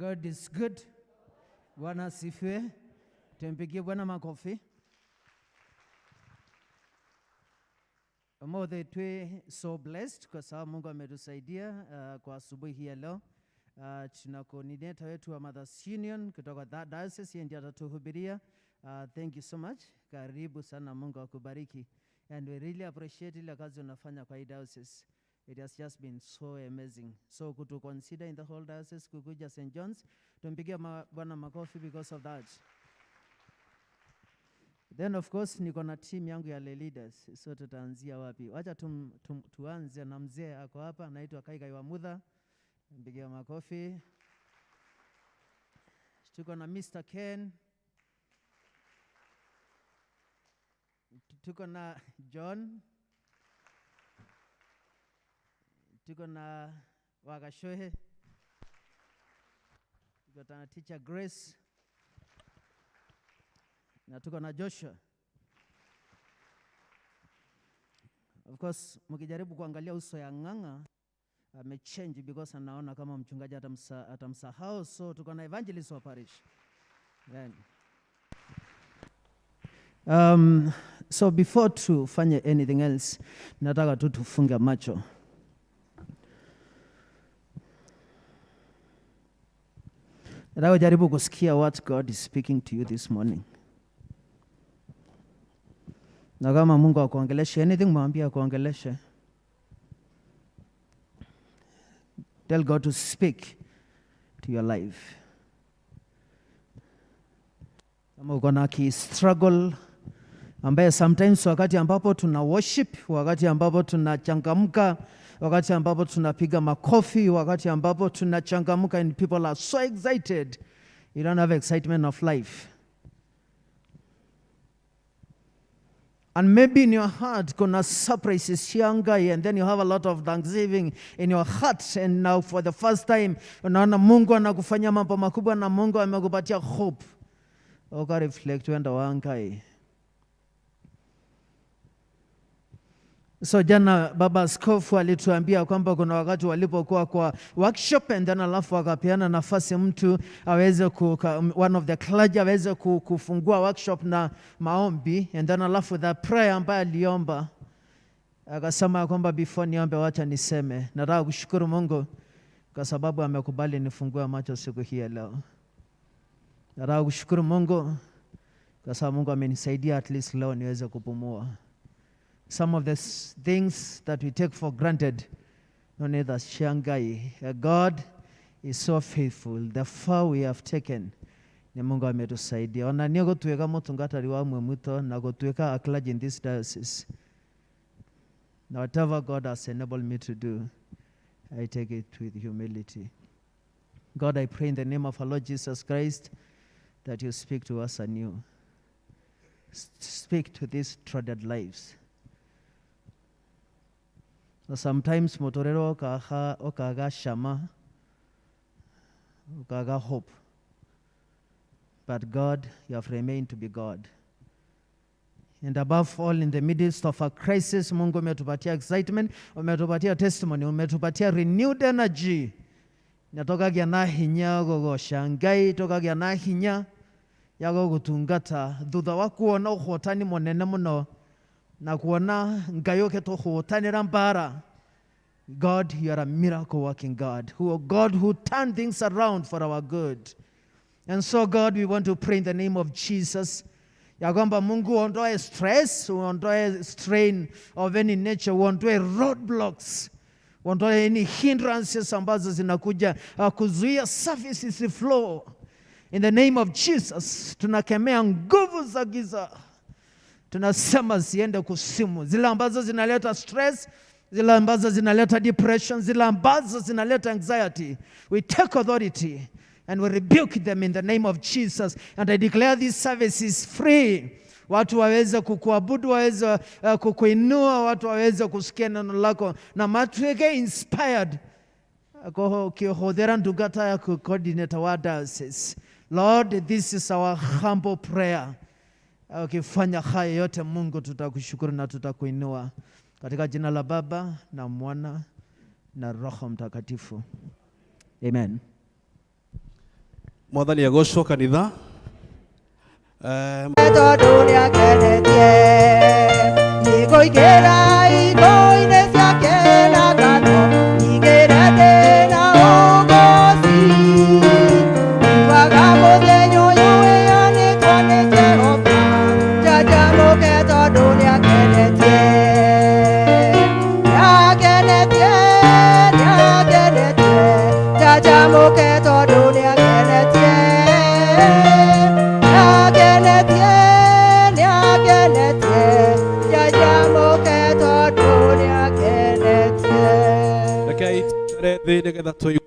God is good. Bwana asifiwe. Tumpigie Bwana makofi. Mothe twe so blessed kwa sababu Mungu ametusaidia kwa asubuhi hii ya leo. Tuna coordinator wetu wa Mothers Union kutoka that diocese, yeye ndiye atatuhubiria. Thank you so much. Karibu sana, Mungu akubariki. And we really appreciate ile kazi unafanya kwa hii diocese. It has just been so amazing. So to consider in the whole diocese kukuja St. John's, tumpigie Bwana makofi because of that. Then of course niko na team yangu ya lay leaders. So tutaanzia wapi? Wacha tuanze na mzee ako hapa anaitwa Kaikai wa Mutha. Mpigie makofi. Tuko na Mr. Ken. Tuko na John. Tuko na Wagashohe. Tuko na Teacher Grace. Na tuko na Joshua. Of course, mkijaribu kuangalia uso ya Ng'ang'a amechange because anaona kama mchungaji atamsahau. So tuko na evangelist wa parish. Then. So before tufanye anything else, nataka tu tufunge macho. Nataka jaribu kusikia what God is speaking to you this morning. Na kama Mungu akuongeleshe anything, mwambie akuongeleshe. Tell God to speak to your life. Kama uko na ki struggle ambaye sometimes wakati ambapo tuna worship, wakati ambapo tunachangamka, wakati ambapo tunapiga makofi, wakati ambapo tunachangamka and people are so excited, you don't have excitement of life. And maybe in your heart kuna surprises shangai, and then you have a lot of thanksgiving in your heart, and now for the first time unaona Mungu anakufanyia mambo makubwa na Mungu amekupatia hope. Uka reflect wenda wangai. So jana baba askofu alituambia kwamba kuna wakati walipokuwa kwa workshop and then alafu akapeana nafasi mtu aweze one of the clergy aweze kufungua workshop na maombi, and then alafu the prayer ambayo aliomba akasema kwamba before niombe wacha niseme nataka kushukuru Mungu kwa sababu amekubali nifungue macho siku hii ya leo. Nataka kushukuru Mungu kwa sababu Mungu amenisaidia at least leo niweze kupumua. Some of the things that we take for granted, no need as Shanghai. God is so faithful. The far we have taken, ni Mungu ametusaidia. Ona niyo gutuika mutungatari wa mwemuto na gutuika a clergy in this diocese. Now whatever God has enabled me to do, I take it with humility. God, I pray in the name of our Lord Jesus Christ that you speak to us anew. Speak to these trodden lives. Sometimes motorero okaga shama, okaga hope. But God, you have remained to be God. And above all, in the midst of a crisis, Mungu umetupatia excitement, umetupatia testimony, umetupatia renewed energy. Natokagia na hinya gogosha Ngai, tokagia na hinya ya gogutungata thutha wa kuona uhotani munene muno na kuona Ngai ukituhutanira mbara. God, you are a miracle working God, who God who turned things around for our good. And so God, we want to pray in the name of Jesus ya kwamba Mungu uondoe stress, uondoe strain of any nature, uondoe roadblocks, uondoe any hindrances ambazo zinakuja kuzuia services flow. In the name of Jesus, tunakemea nguvu za giza. Tunasema ziende kusimu, zile ambazo zinaleta stress, zile ambazo zinaleta depression, zile ambazo zinaleta anxiety. We take authority and we rebuke them in the name of Jesus. And I declare this service is free. Watu waweze kukuabudu, waweze kukuinua, watu waweze kusikia neno lako na matuweke inspired. Kihodera ndugata ya coordinator wa diocese. Lord, this is our humble prayer. Ukifanya haya yote Mungu, tutakushukuru na tutakuinua. Katika jina la Baba na Mwana na Roho Mtakatifu. Amen. Mwathani agocwo kanitha. Tondũ nĩakenetie nĩngũingĩra igo-inĩ ciake na ngatho nyingĩre ndĩna ũgooci Waga mũthenya ũyũ wĩanĩtwo nĩ Jehova njanjamũke tondũ nĩakenetie nĩakenetie nĩakenetie njanjamũke tondũ nĩakenetie nĩakenetie nĩakenetie njanjamũke tondũ nĩakenetie. Rekei tũikare thĩ nĩgetha tũigue.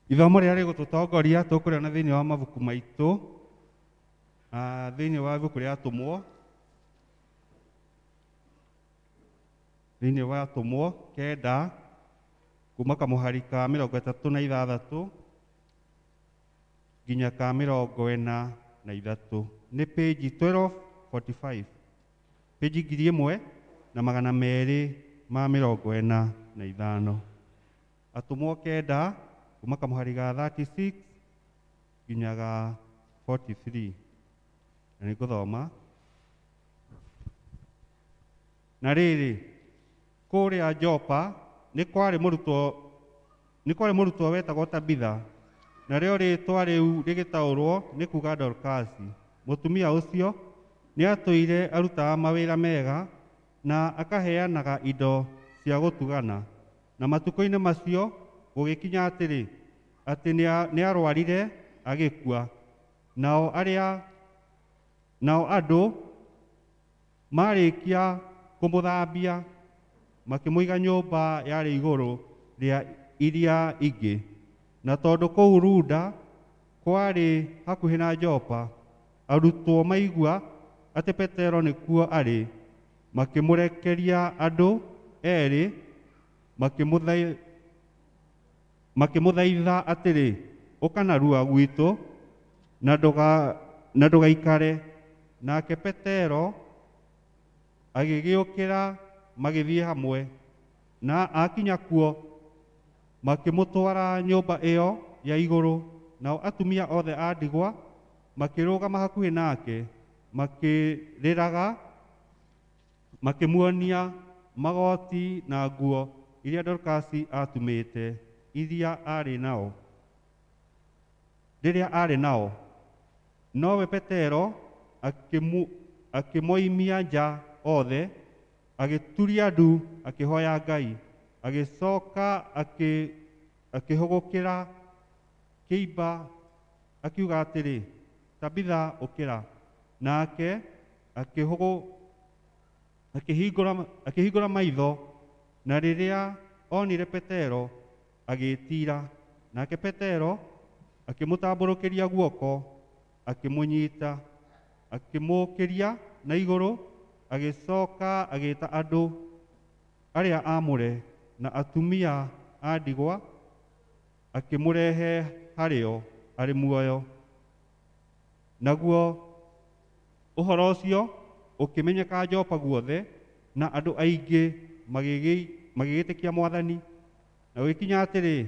Ithomo rĩrĩa rĩgũtũtongoria tũkũrĩona thĩinĩ wa mabuku maitũ, thĩinĩ wa ibuku rĩa Atũmwo, thĩinĩ wa Atũmwo 9 kuma kamũhari ka 36 nginya ka 43, nĩ page 1245, page 1245. Atũmwo 9 kuma kamũhari ga 36 nginya ga 43, na nĩ ngũthoma. Na rĩrĩ, kũrĩa Jopa nĩ kwarĩ mũrutwo, nĩ kwarĩ mũrutwo wetagwo Tabitha, narĩo rĩĩtwa rĩu rĩgĩtaũrwo nĩ kuga Dorkasi. Mũtumia ũcio nĩatũire arutaga mawĩra mega na akaheanaga indo cia gũtugana. Na matukũ-inĩ macio gũgĩkinya atĩrĩ, atĩ nĩarwarire agĩkua. Nao arĩa nao andũ marĩkia kũmũthambia makĩmũiga nyũmba yarĩ igũrũ rĩa iria ingĩ. Na tondũ kũu Luda kwarĩ hakuhĩ na Jopa, arutwo maigua atĩ Petero nĩkuo arĩ, makĩmũrekeria andũ erĩ makĩmũthaitha atĩrĩ, ũka narua gwitũ na ndũgaikare. Nake Petero agĩgĩũkĩra magĩthiĩ hamwe, na akinya kuo makĩmũtwara nyũmba ĩyo ya igũrũ. Nao atumia othe a ndigwa makĩrũgama hakuhĩ nake, makĩrĩraga, makĩmuonia magoti na nguo iria Dorkasi aatumĩte iria aarĩ nao rĩrĩa aarĩ nao. Nowe Petero akĩmoimia nja othe, agĩturia ndu akĩhoya Ngai, agĩcoka akĩhũgũkĩra kĩimba akiuga atĩrĩ, Tabitha, ũkĩra. Nake akĩhingũra maitho, na rĩrĩa onire Petero agĩĩtiira. Nake Petero akĩmũtambũrũkĩria guoko, akĩmũnyita, akĩmũũkĩria na igũrũ, agĩcoka agĩĩta andũ arĩa aamũre na atumia a ndigwa, akĩmũrehe harĩo arĩ muoyo. Naguo ũhoro ũcio ũkĩmenyeka Jopa guothe, na andũ aingĩ magĩgĩtĩkia Mwathani. Na gũgĩkinya atĩrĩ,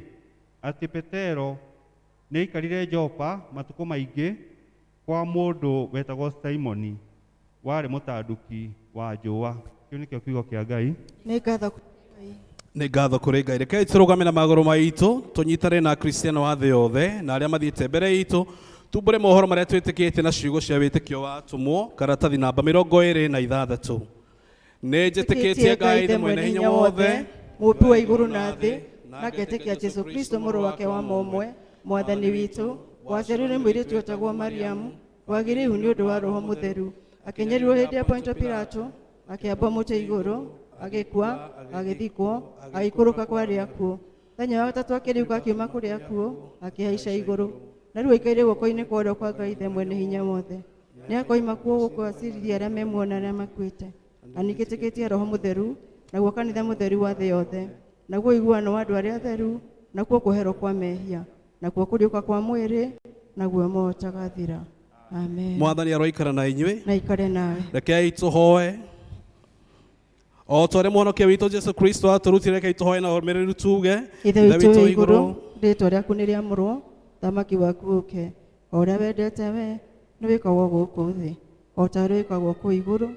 atĩ Petero nĩaikarire Jopa matukũ maingĩ kwa mũndũ wetagwo Simoni, warĩ mũtanduki wa njũa. Kĩu nĩkĩo kiugo kĩa Ngai. Nĩ ngatho kũrĩ Ngai. Nĩ ngatho kũrĩ Ngai. Rekei tũrũgame na magũrũ maitũ, tũnyitane na Akristiano a thĩ yothe na arĩa mathiĩte mbere itũ, tumbũre mohoro marĩa twĩtĩkĩtie na ciugo cia wĩtĩkio wa atũmwo, karatathi namba 26. Nĩ njĩtĩkĩtie Ngai Ithe mwene hinya wothe, mũũmbi wa igũrũ na thĩ, na ngetĩkia Jesũ Kristo mũrũ wake wa mũmwe, Mwathani witũ, waciarirwo nĩ mũirĩtu wetagwo Mariamu, wagĩrĩihu nĩ ũndũ wa Roho Mũtheru, akĩnyarirwo hĩndĩ ya Pontio Pilato, akĩambwo mũtĩ igũrũ, agĩkua, agĩthikwo, agĩikũrũka kwa arĩa akuũ. Mũthenya wa gatatũ akĩriũka akiuma kũrĩa akuũ, akĩhaica igũrũ. Na rĩu aikaire guoko-inĩ kwa ũrĩo kwa Ngai Ithe mwene hinya wothe. Nĩakoima kuo gũkũ acirithie arĩa me muoyo na arĩa makuĩte. Na ningĩtĩkĩtie Roho Mũtheru, naguo kanitha mũtheru wa thĩ yothe, naguo ũiguano wa andũ arĩa atheru, nakuo kũherwo kwa mehia, nakuo kũriũka kwa mwĩrĩ, naguo muoyo ũtagathira. Amen. Mwathani aroikara na inyuĩ. Na ikare nawe. Rekei tũhoe o ta ũrĩa mũhonokia witũ Jesu Kristo atũrutire, rekei tũhoe na ũmĩrĩru tuge: Ithe witũ wĩ igũrũ, rĩĩtwa rĩaku nĩ rĩamũrwo, thamaki waku ũke, o ũrĩa wendete we nĩ wĩkagwo gũkũ thĩ o ta ũrĩa wĩkagwo kũu igũrũ.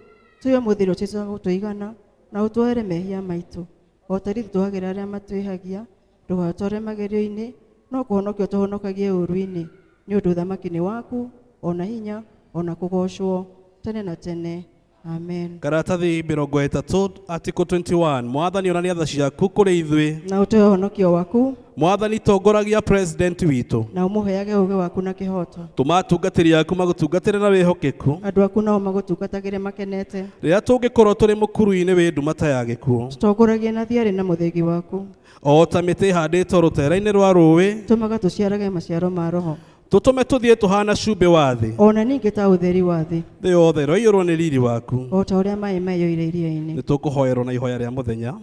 Tũhe ũmũthĩ irio citũ cia gũtũigana, na ũtuohere mehia maitũ o ta ithuĩ tuohagĩra arĩa matwĩhagia, ndũgatware magerio-inĩ, no kũhonokia ũtũhonokagie ũũru-inĩ, nĩ ũndũ ũthamaki nĩ waku, ona hinya, ona kũgoocwo tene na tene. Amen. Karatathi 30, article 21. Mwathani, onania tha ciaku kũrĩ ithuĩ na ũtũhe ũhonokio waku. Mwathani, tongoragia president witũ na ũmũheage ũũgĩ waku na kĩhooto. Tũma atungatĩri aku magũtungatĩre na wĩhokeku. Andũ aku nao magũtungatagĩre makenete. Rĩrĩa tũngĩkorwo tũrĩ mũkuru-inĩ wĩ nduma ta ya gĩkuũ, tũtongoragie na thiarĩ na mũthĩgi waku. O ta mĩtĩ ĩhandĩtwo rũtere-inĩ rwa rũĩ, tũmaga tũciarage maciaro ma roho. Tũtũme tũthiĩ tũhana cumbĩ wa thĩ, ona ningĩ ta ũtheri wa thĩ. Thĩ yothe ĩroiyũrwo nĩ riri waku. O ta ũrĩa maĩ maiyũire iria-inĩ. Nĩ tũkũhoerwo na ihoya rĩa mũthenya.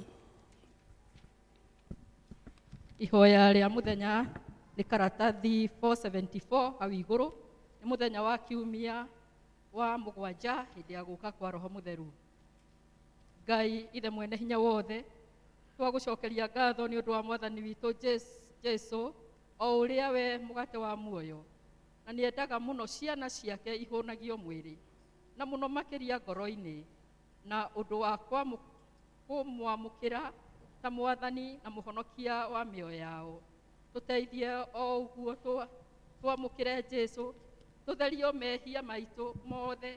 Ihoya rĩa mũthenya nĩ karatathi 474 hau igũrũ, nĩ mũthenya wa kiumia wa mũgwanja hĩndĩ ya gũka kwa Roho Mũtheru. Ngai Ithe mwene hinya wothe, twagũcokeria ngatho nĩ ũndũ wa Mwathani witũ Jesu, o ũrĩa we mũgate wa muoyo, na nĩendaga mũno ciana ciake ihũnagio mwĩrĩ na mũno makĩria ngoro-inĩ, na ũndũ wa kũmwamũkĩra ta Mwathani na Mũhonokia wa mĩoyo yao. Tũteithie o ũguo twamũkĩre Jesu, tũtherio mehia maitũ mothe,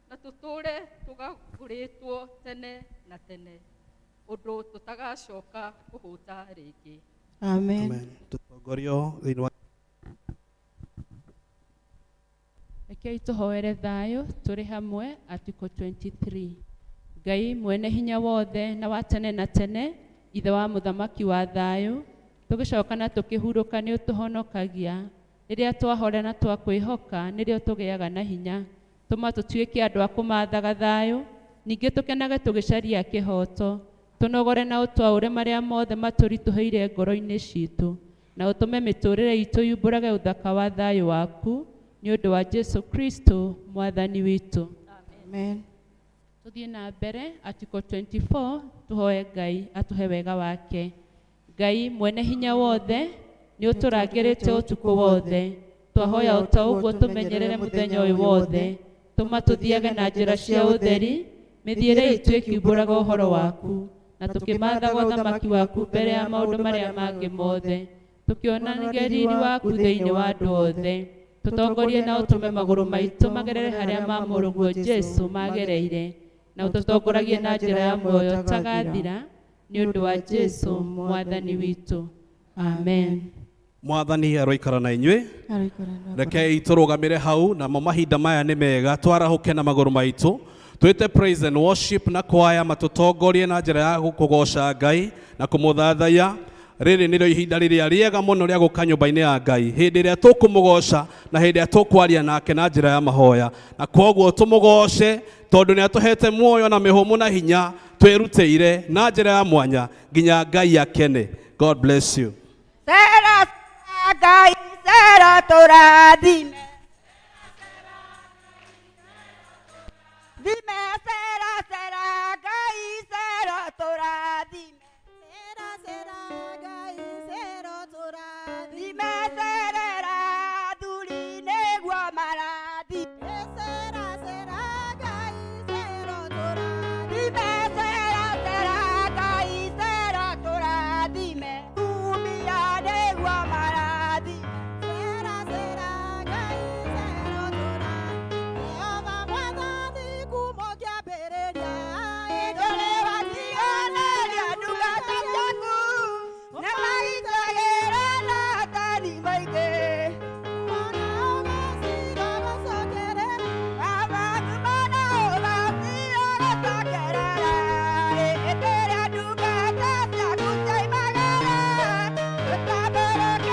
na tũtũũre tũgagũrĩtwo tene na tene, ũndũ tũtagacoka kũhũta rĩngĩ. Amen. Amen. Tũtongorio thĩinĩ wa Rekei tũhoere thayũ tũrĩ hamwe, article 23. Ngai mwene hinya wothe na wa tene na tene, Ithe wa mũthamaki wa thayũ, tũgĩcoka na tũkĩhurũka nĩ ũtũhonokagia. Rĩrĩa twahora na twakwĩhoka nĩrĩo tũgĩaga na hinya. Tũma tũtuĩke andũ a kũmathaga thayũ, ningĩ tũkenage tũgĩcaria kĩhooto. Tũnogore na ũtwaũre marĩa mothe matũritũhĩire ngoro-inĩ citũ, na ũtũme mĩtũũrĩre itũ yumbũrage ũthaka wa thayũ waku, nĩ ũndũ wa Jesu Kristo Mwathani witũ. Amen. Tũthiĩ na mbere, article 24, tũhoe Ngai atũhe wega wake. Ngai mwene hinya wothe, nĩ ũtũrangĩrĩte ũtukũ wothe. Twahoya o ta ũguo tũmenyerere mũthenya ũyũ wothe. Tũma tũthiage na njĩra cia ũtheri, mĩthiĩre itũ ĩkiumbũraga ũhoro waku, na tũkĩmathaga ũthamaki waku mbere ya maũndũ marĩa mangĩ mothe, tũkĩonanagia riri waku thĩinĩ wa andũ othe. Tũtongorie na ũtũme magũrũ maitũ magerere harĩa ma mũrũguo Jesu magereire, na ũtũtongoragie na njĩra ya muoyo ũtagathira, nĩ ũndũ wa Jesu Mwathani witũ. Amen. Mwathani aroikara na inyuĩ. Aroikara na Rekei tũrũgamĩre hau, namo mahinda maya nĩ mega twarahũke na magũrũ maitũ, twĩte praise and worship na kwaya matũtongorie na njĩra ya kũgoca Ngai na kũmũthathaiya. Rĩrĩ nĩrĩo ihinda rĩrĩa rĩega mũno rĩa gũka nyũmba-inĩ ya Ngai, hĩndĩ ĩrĩa tũkũmũgoca na hĩndĩ ĩrĩa tũkwaria nake na njĩra ya mahoya. Na kwoguo tũmũgoce tondũ nĩ atũhete muoyo na mĩhũmũ na hinya, twĩrutĩire na njĩra ya mwanya nginya Ngai akene. God bless you. Sera Ngai sera tũrathime, thime sera sera Ngai sera tũrathime, Sera sera Ngai sera tũrathime, thime serera thuri nĩguo marathime, Sera sera Ngai sera tũrathime, thime sera sera Ngai sera tũrathime, tumia nĩguo marathime. Sera sera Ngai sera tũrathime, Jehova Mwathani kuuma kĩambĩrĩria. Ndũrĩ watiganĩria ndungata ciaku, na maitagĩra na atani maingĩ. Ona ũgacira gũcokerera, Baba mana ũgacira gũcokerera, hĩndĩ ĩrĩa ndungata ciaku ciaimagara, tũtambũrũkĩrie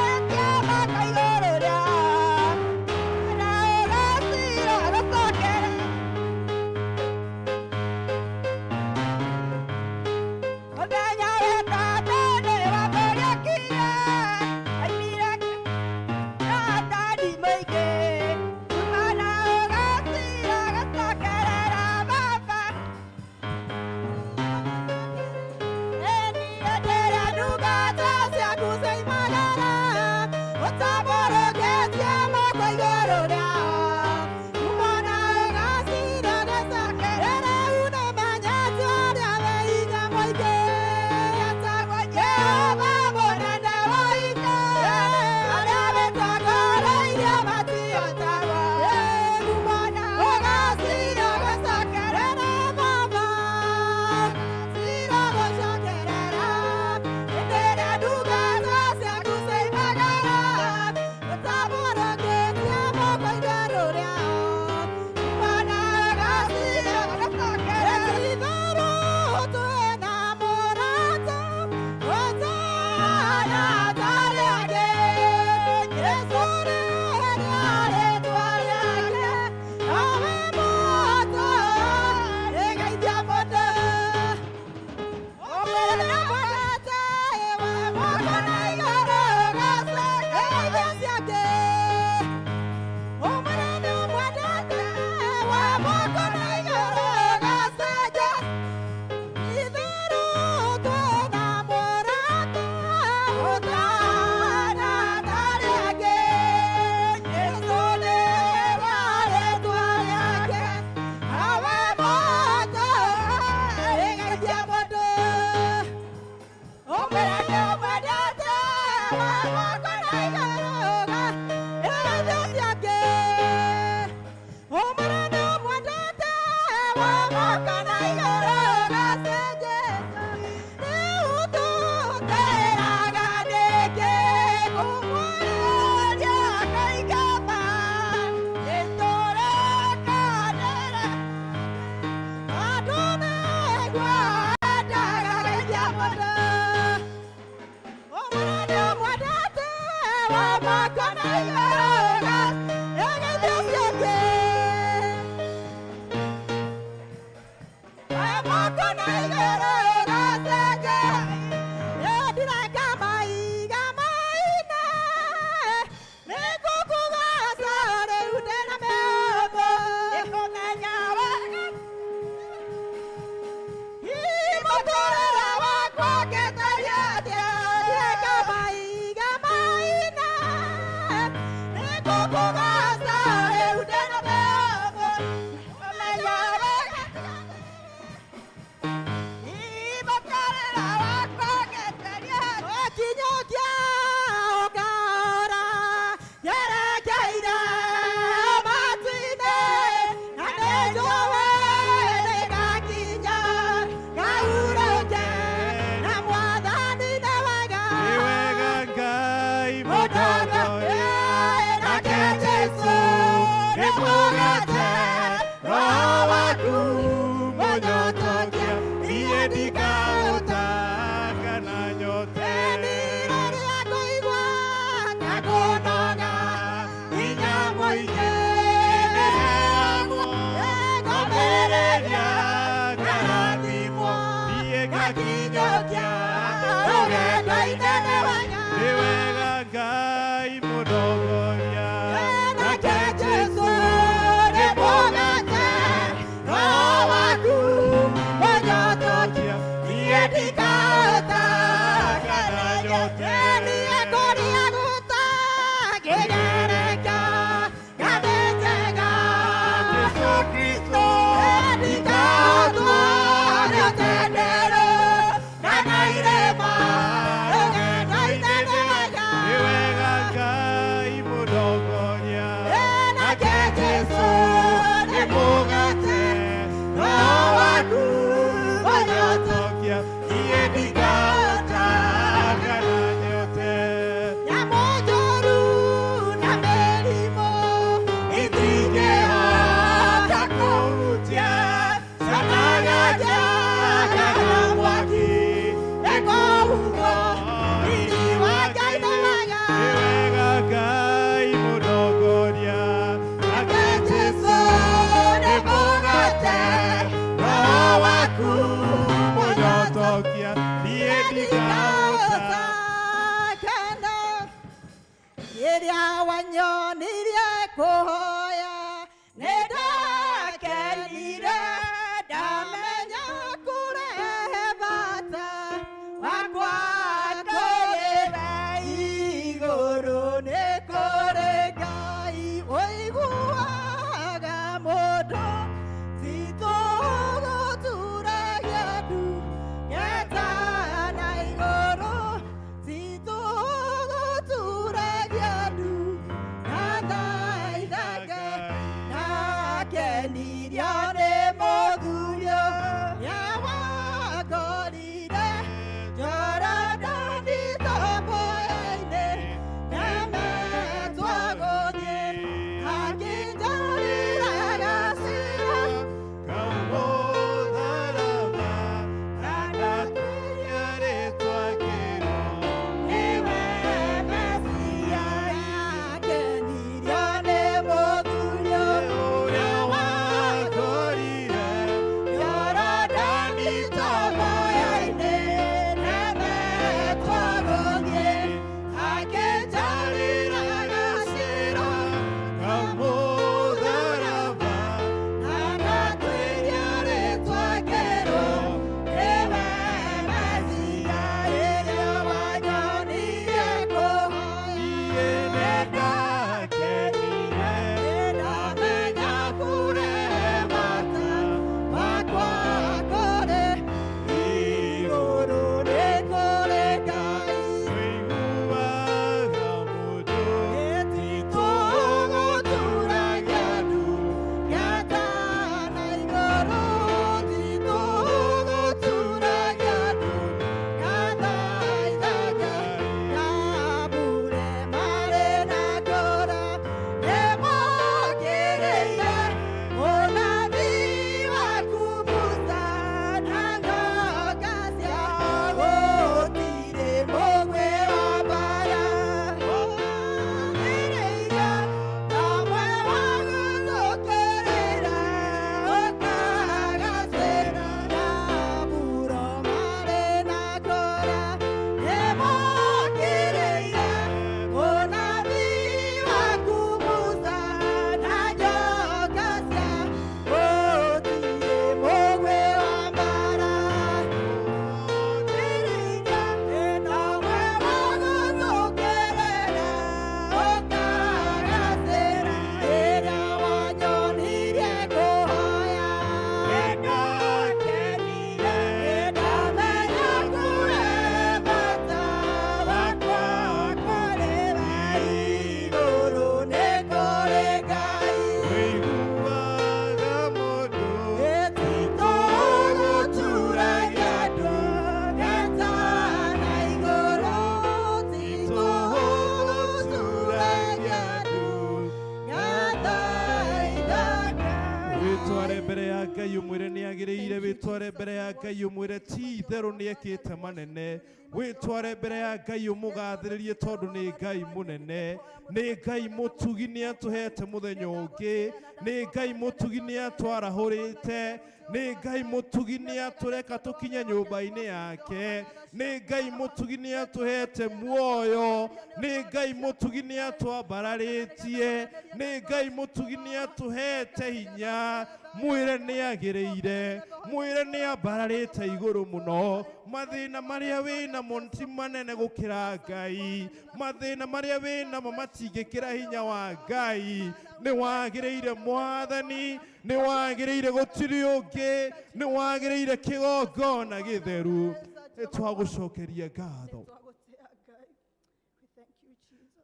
Wĩtware mbere ya Ngai ũmwĩre ti itherũ nĩ ekĩte manene. Wĩtware mbere ya Ngai ũmũgathĩrĩrie tondũ nĩ Ngai mũnene, nĩ Ngai mũtugi, nĩ atũhete mũthenya ũngĩ, nĩ Ngai mũtugi, nĩ atwarahũrĩte, nĩ Ngai mũtugi, nĩ atũreka tũkinye nyũmba-inĩ yake, nĩ Ngai mũtugi, nĩ atũhete muoyo, nĩ Ngai mũtugi, nĩ atwambararĩtie, nĩ Ngai mũtugi, nĩ atũhete hinya. Mwĩre nĩ agĩrĩire, mwĩre nĩ ambararĩte igũrũ mũno. Mathĩna marĩa wĩnamo ti manene gũkĩra Ngai, mathĩna marĩa wĩnamo matingĩkĩra hinya wa Ngai. Nĩ wagĩrĩire Mwathani, nĩ wagĩrĩire, gũtirĩ ũngĩ, nĩ wagĩrĩire kĩgongona gĩtheru. Nĩ twagũcokeria ngatho,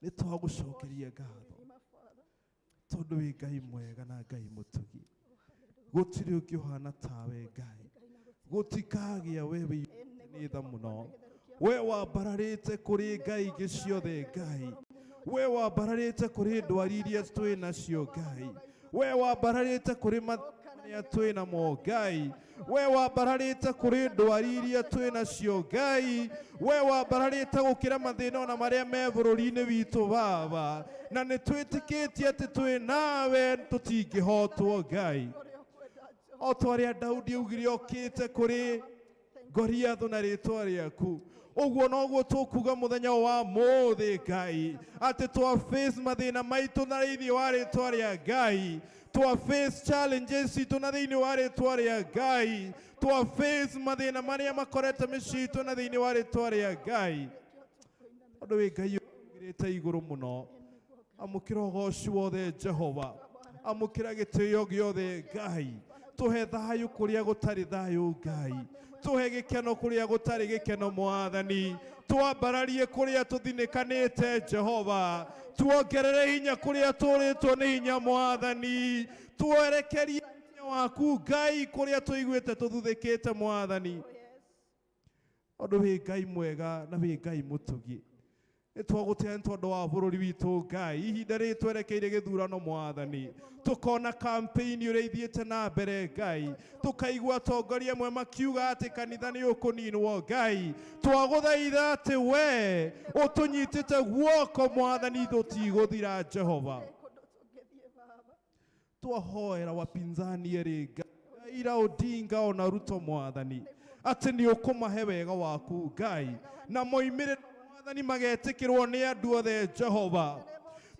nĩ twagũcokeria ngatho tondũ wĩ Ngai mwega na Ngai mũtugi. Gũtirĩ ũngĩ ũhana tawe Ngai, gũtikagĩa. We wĩ nĩ tha mũno, we wambararĩte kũrĩ ngai ingĩ ciothe. Ngai, we wambararĩte kũrĩ ndwari iria twĩ nacio. Ngai, we wambararĩte kũrĩ marĩa twĩ namo. Ngai, we wambararĩte kũrĩ ndwari iria twĩ nacio. Ngai, we wambararĩte gũkĩra mathĩna ona marĩa me bũrũri-inĩ witũ. Baba, na nĩ twĩtĩkĩtie atĩ twĩ nawe tũtingĩhotwo. Ngai, o ta ũrĩa Daudi augire okĩte kũrĩ Goliathũ na rĩtwa rĩaku, ũguo noguo tũkuga mũthenya wa mũthĩ, Ngai, atĩ twa face mathĩna maitũ na thĩinĩ wa rĩtwa rĩa Ngai, twa face challenges citũ na thĩinĩ wa rĩtwa rĩa Ngai, twa face mathĩna marĩa makorete mĩciĩ itũ na thĩinĩ wa rĩtwa rĩa Ngai, tondũ wĩ Ngai ũgĩrĩte igũrũ mũno. Amũkĩra ũgoci wothe, Jehova, amũkĩra gĩtĩo gĩothe. Ngai, tũhe thayũ kũrĩa gũtarĩ thayũ. Ngai, tũhe gĩkeno kũrĩa gũtarĩ gĩkeno. Mwathani, twambararie kũrĩa tũthinĩkanĩte. Jehova, tuongerere hinya kũrĩa tũrĩtwo nĩ hinya. Mwathani, twerekerie hinya waku, Ngai, kũrĩa tũiguĩte tũthuthĩkĩte. Mwathani, tondũ wĩ Ngai mwega na wĩ Ngai mũtugi, nĩ twagũtĩa nĩ tondũ wa bũrũri witũ. Ngai, ihinda rĩrĩ twerekeire gĩthurano, Mwathani, tũkona campaign ũrĩa ithiĩte na mbere. Ngai, tũkaigua atongoria amwe makiuga atĩ kanitha nĩ ũkũninwo. Ngai, twagũthaitha atĩ we ũtũnyitĩte guoko, Mwathani, tũtigũthira. Jehova, twahoera wapinzani erĩ, Raila Odinga ona Ruto, Mwathani, atĩ nĩ ũkũmahe wega waku, Ngai, na moimĩrĩro, Mwathani, magetĩkĩrwo nĩ andũ othe. Jehova,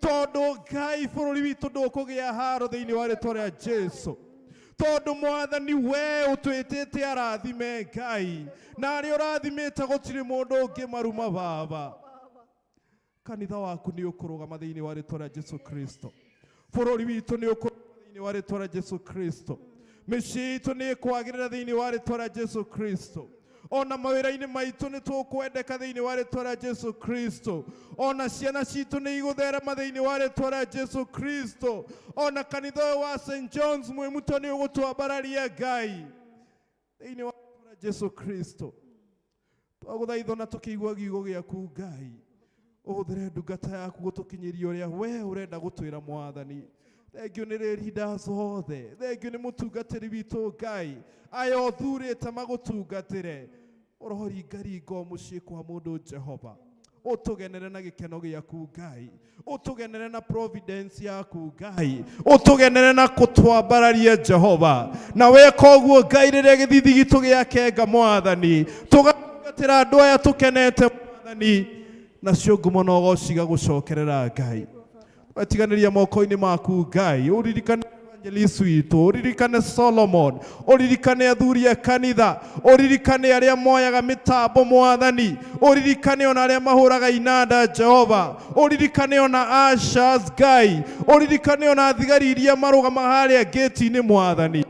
tondũ Ngai, bũrũri witũ ndũkũgĩa haro thĩinĩ wa rĩtwa rĩa Jesu, tondũ Mwathani, we ũtwĩtĩte arathime, Ngai, na arĩa ũrathimĩte gũtirĩ mũndũ ũngĩ maruma. Baba, kanitha waku nĩ ũkũrũgama thĩinĩ wa rĩtwa rĩa Jesu Kristo. Bũrũri witũ nĩ ũkũrũgama thĩinĩ wa rĩtwa rĩa Jesu Kristo. Mĩciĩ itũ nĩ ĩkwagĩrĩra thĩinĩ wa rĩtwa rĩa Jesu Kristo. Ona mawĩra-inĩ maitũ nĩ tũkwendeka thĩinĩ wa rĩtwa rĩa Jesu Kristo. Ona ciana citũ nĩ igũtherema thĩinĩ wa rĩtwa rĩa Jesu Kristo. Ona kanitha ũyũ wa St John's Mwĩmuto nĩ ũgũtwambararia, Ngai, thĩinĩ wa rĩtwa rĩa Jesu Kristo. Twagũthaitha na tũkĩigua giugo gĩaku, Ngai, ũhũthĩre ndungata yaku gũtũkinyĩria ũrĩa we ũrenda gũtwĩra. Mwathani, thengio nĩ leaders othe, thengio nĩ mũtungatĩri witũ. Ngai, aya ũthurĩte magũtungatĩre, ũroringaringa o mũciĩ kwa mũndũ. Jehova, ũtũgenere na gĩkeno gĩaku. Ngai, ũtũgenere na providence yaku. Ngai, ũtũgenere na kũtwambararia. Jehova, na weka ũguo, Ngai, rĩrĩa gĩthithi gitũ gĩakenga, Mwathani, tũgatungatĩra andũ aya tũkenete, Mwathani, nacio ngumo na ũgoci igagũcokerera. Ngai, wetiganĩria moko-inĩ maku. Ngai, ũririkane evangelist witũ, ũririkane Solomon, ũririkane athuri a kanitha, ũririkane arĩa moyaga mĩtambo, Mwathani, ũririkane ona arĩa mahũraga inanda. Jehova, ũririkane ona ushers. Ngai, ũririkane ona thigari iria marũgama harĩa gate-inĩ. Mwathani,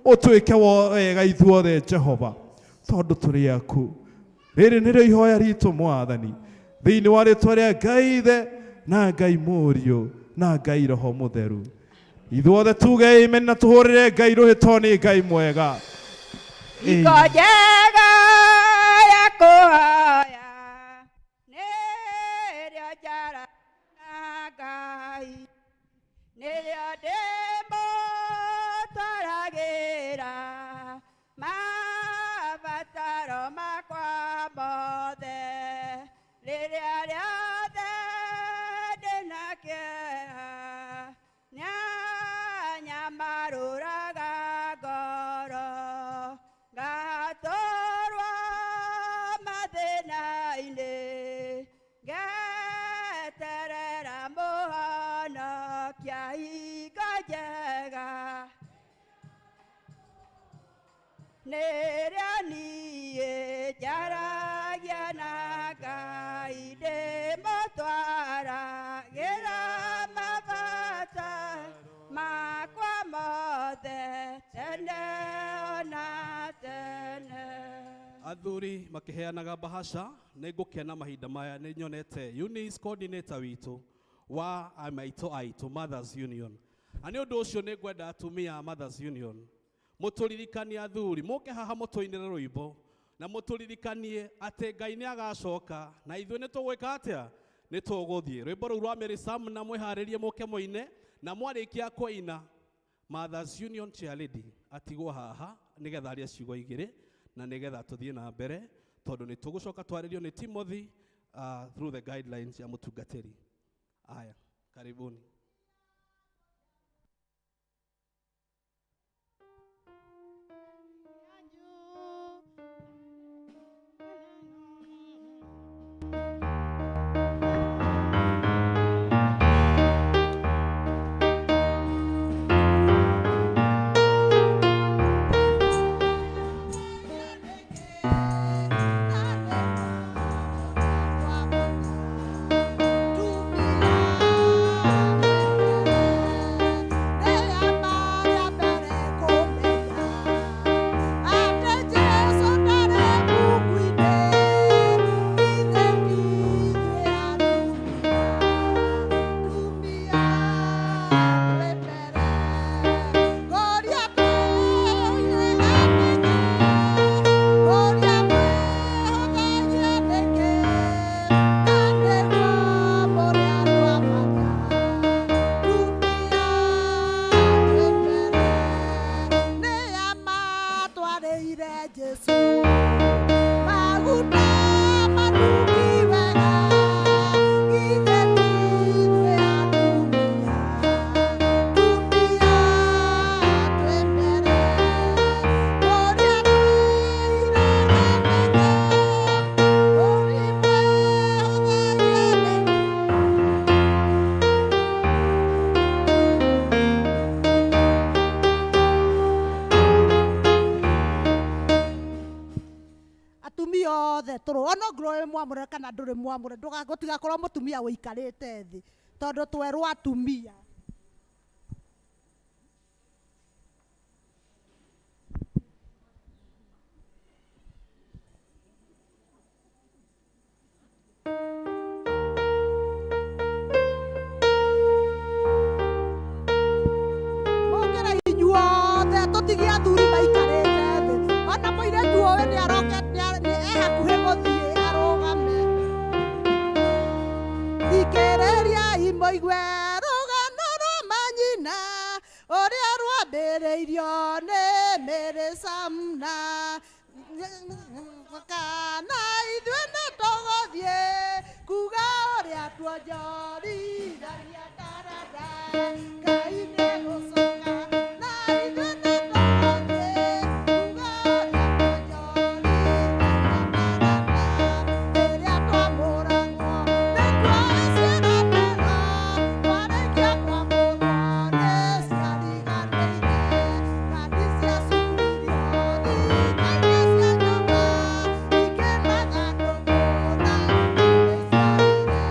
ũtwĩke wega ithuothe, Jehova, tondũ tũrĩ aku. Rĩrĩ nĩrĩo ihoya ritũ, Mwathani, thĩinĩ wa rĩtwa rĩa Ngai Ithe na Ngai Mũriũ na Ngai Roho Mũtheru. Ithuothe tuge amen na tũhũrĩre Ngai rũhĩ tondũ nĩ Ngai mwega. Iko njega ya kũhoya nĩrĩo njara na Ngai, nĩrĩo ndĩmũtwaragĩra. rĩothe ndĩna kĩeha nĩanyamarũraga ngoro ngatũrwo mathĩna-inĩ ngeterera mũhonokia hingo njega nĩrĩo niĩ njaragia na Ngai ndĩmũtwaragĩra mabata makwa mothe tene ona tene. Athuri makiheanaga bahasha nĩ ngũkena mahinda maya nĩ nyonete Eunice coordinator witũ wa amaitũ aitũ Mothers Union. Na nĩ ũndũ ũcio nĩ ngwenda atumia a Mothers Union mũtũririkanie athuri mũke haha mũtũinĩre rwĩmbo na mũtũririkanie atĩ Ngai nĩ agacoka na ithuĩ nĩ tũgwĩka atĩa nĩ tũgũthiĩ. Rwĩmbo rũu rwa Mary Sam na mwĩharĩrie mũke mũine na mwarĩkia kũina Mothers Union Chairlady atigwo haha nĩgetha arie ciugo igĩrĩ na nĩgetha tũthiĩ na mbere tondũ nĩ tũgũcoka twarĩrio nĩ Timothy through the guidelines ya mũtungatĩri. Aya, karibuni. Mwamure kana nduri mwamure ndugatigakorwo mutumia wikarite thi tondu twerwo atumia. Mokera inyuothe tutigie athuri maikarite thi ona muiretu uyu ni aroke ni ehakuhi guthie arugame. Thikĩrĩria imoigue rũgano rwa manyina ũrĩa rwambĩrĩirio nĩ Mary Samna kana ithuĩ nĩ tũgũthiĩ kuga ũrĩa tuonjorithagia taranda Ngai nĩ gũcoka na ithuĩ nĩ tũgũthiĩ kuga ũrĩa tuonjorithagia taranda rĩrĩa twamũragwo nĩkuo ciĩranĩro twarĩkia kwamũrwo nĩ ciariganĩire kandi ciacukuririo thika-inĩ cia nyũmba ikĩmathandũkũ na nĩciarire.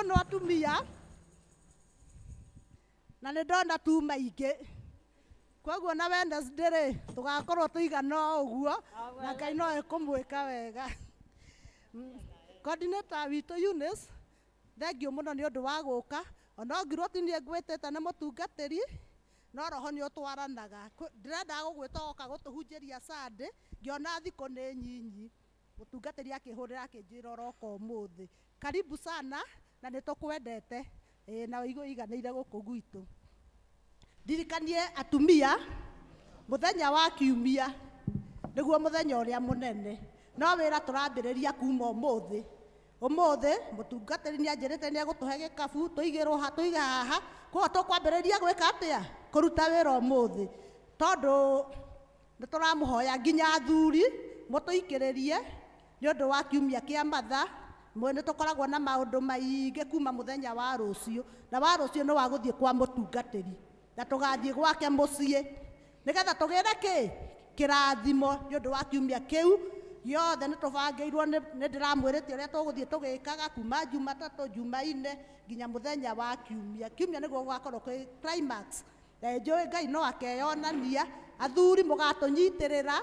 mũno atumia na nĩ ndona tuma ingĩ koguo na Wednesday rĩ tũgakorwo tũigana o ũguo na Ngai no ekũmwĩka wega. Coordinator witũ Eunice, thengiũ mũno nĩ ũndũ wa gũka ona ngirwo ti niĩ ngwĩtĩte nĩ mũtungatĩri no roho nĩ ũtwaranaga. Ndĩrendaga gũgwĩta ũgoka gũtũhunjĩria Sunday ngĩona thikũ nĩ nyinyi mũtungatĩri akĩhũrĩra akĩnjĩra ũroka ũmũthĩ. Karibu sana na nĩ tũkwendete ĩĩ na ũigue ũiganĩire gũkũ gwitũ. Ndirikanie atumia mũthenya wa kiumia nĩguo mũthenya ũrĩa mũnene no wĩra tũrambĩrĩria kuma ũmũthĩ. Ũmũthĩ mũtungatĩri nĩ anjĩrĩte nĩ egũtũhe gĩkabu tũigĩrwo ha tũige haha koguo tũkwambĩrĩria gwĩka atĩa kũruta wĩra ũmũthĩ tondũ nĩ tũramũhoya nginya athuri mũtũikĩrĩrie nĩ ũndũ wa kiumia kĩa matha mwe nĩ tũkoragwo na maũndũ maingĩ kuma mũthenya wa rũciũ na wa rũciũ nĩ wa gũthiĩ kwa mũtungatĩri na tũgathiĩ gwake mũciĩ nĩgetha tũgĩre kĩ kĩrathimo nĩ ũndũ wa kiumia kĩu gĩothe nĩ tũbangĩirwo nĩ ndĩramwĩrĩte ũrĩa tũgũthiĩ tũgĩkaga kuma Jumatatũ Jumaine nginya mũthenya wa kiumia. Kiumia nĩguo gũgakorwo kwĩ climax na njũĩ Ngai no akeyonania athuri mũgatũnyitĩrĩra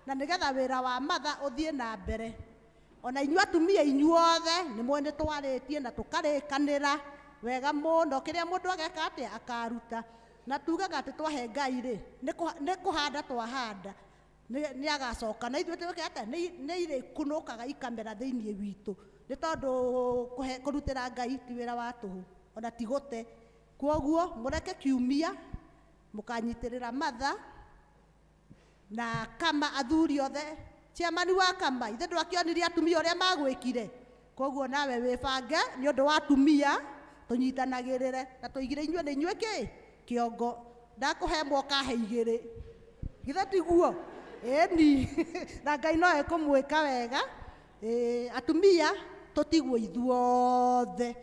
na nĩgetha wĩra wa matha ũthiĩ na mbere. Ona inyuĩ atumia inyuothe nĩ mũĩ nĩ twarĩtie na tũkarĩkanĩra wega mũno kĩrĩa mũndũ ageka atĩa akaruta na tugaga atĩ twahe Ngai rĩ nĩ kũhanda twahanda nĩ agacoka na ithuĩ twĩke atĩa nĩ irĩkunũkaga ikamera thĩinĩ witũ nĩ tondũ kũrutĩra Ngai ti wĩra wa tũhũ ona ti gũte. Kwoguo mũreke kiumia mũkanyitĩrĩra matha na kama athuri othe chairman wa kama ithe ndwakĩonirie atumia ũrĩa magwĩkire koguo nawe wĩbange nĩ ũndũ wa atumia tũnyitanagĩrĩre na tũigire inyuĩ nĩ inyuĩ kĩ kĩongo ndakũhe ĩmwe ũkahe igĩrĩ githĩ tiguo ĩni na Ngai no ekũmwĩka wega. Atumia tũtigwo ithuothe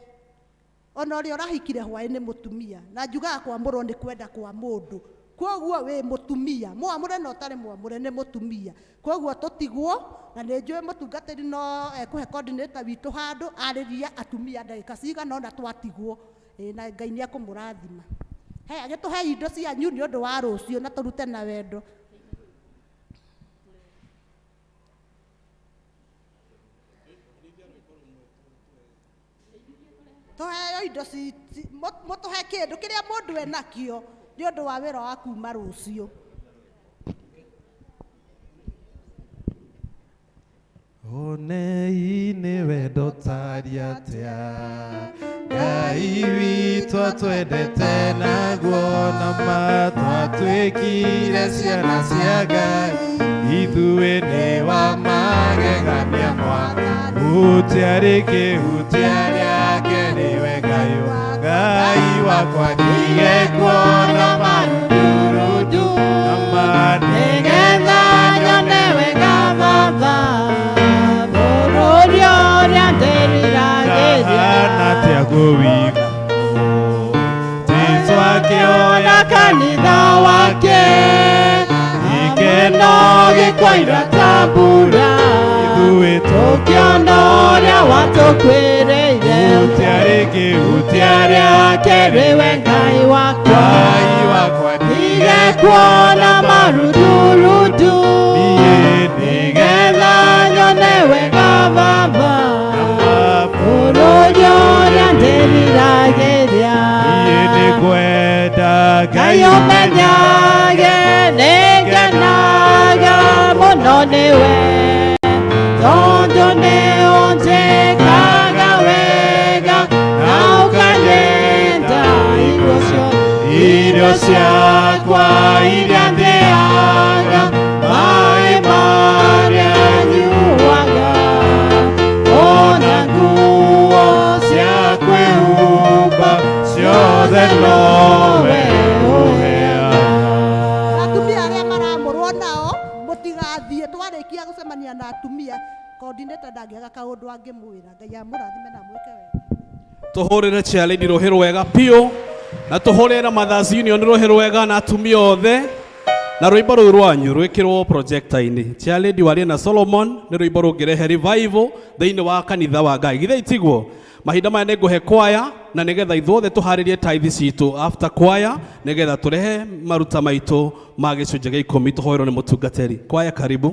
ona ũrĩa ũrahikire hwaĩ nĩ mũtumia na njugaga kwamũrwo nĩ kwenda kwa mũndũ koguo wĩ mũtumia mwamũre na ũtarĩ mwamũre nĩ mũtumia koguo tũtigwo na nĩ njũĩ mũtungatĩri no ekũhe coordinator witũ handũ arĩria atumia ndagĩka cigana ũna twatigwo na Ngai nĩ ekũmũrathima. He agĩtũhe indo cianyu nĩ ũndũ wa rũciũ na tũrute na wendo. Tũheo indo mũtũhe kĩndũ kĩrĩa mũndũ enakĩo nĩ ũndũ wa wĩra wa kuma rũciũ. Onei nĩ wendo tarĩ atĩa Ngai witũ atwendete naguo na ma twatuĩkire ciana cia Ngai ithuĩ nĩ wa magegania Mwathani gũtiarĩ kĩhutia rĩake nĩwe Ngai Ngai wakwa ndige kuona marundurundu na ma nĩgetha nyone wega Baba bũrũri ũrĩa ndĩriragĩria ndahana atĩa kũwĩigua Jesũ akĩoya kanitha wake gĩkeno gĩkoira ta mbura ithuĩ tũkĩona ũrĩa watũkwĩrĩire gũtiarĩ kĩhutia rĩake rĩwe Ngai wakwa Ngai wakwa ndige kuona marundurundu niĩ nĩgetha nyone wega Baba bũrũri ũrĩa ndĩriragĩria niĩ nĩngwenda Ngai ũmenyage nĩngenaga mũno nĩwe tondũ nĩ ũnjĩkaga wega na ũkanyenda irio ciakwa iria ndĩaga maĩ marĩa nyuaga ona nguo cia kwĩhumba ciothe nowe ũheaga. Atumia arĩa maramũrwo nao mũtigathiĩ twarĩkia gũcemania na atumia coordinator ndangĩaga kaũndũ angĩmwĩra. Ngai amũrathime na amwĩke wega. Tũhũrĩre chairlady rũhĩ rwega biũ na tũhũrĩre Mothers Union rũhĩ rwega na atumia othe na rwĩmbo rũu rwanyu rwĩkĩrwo projector-inĩ. Chairlady warie na Solomon nĩ rwĩmbo rũngĩrehe revival thĩinĩ wa kanitha wa Ngai githĩ itiguo? Mahinda maya nĩ ngũhe kwaya na nĩgetha ithuothe tũharĩrie tithe citũ after kwaya nĩgetha tũrehe maruta maitũ ma gĩcunjĩ gĩa ikũmi tũhoerwo nĩ mũtungatĩri. Kwaya karibu.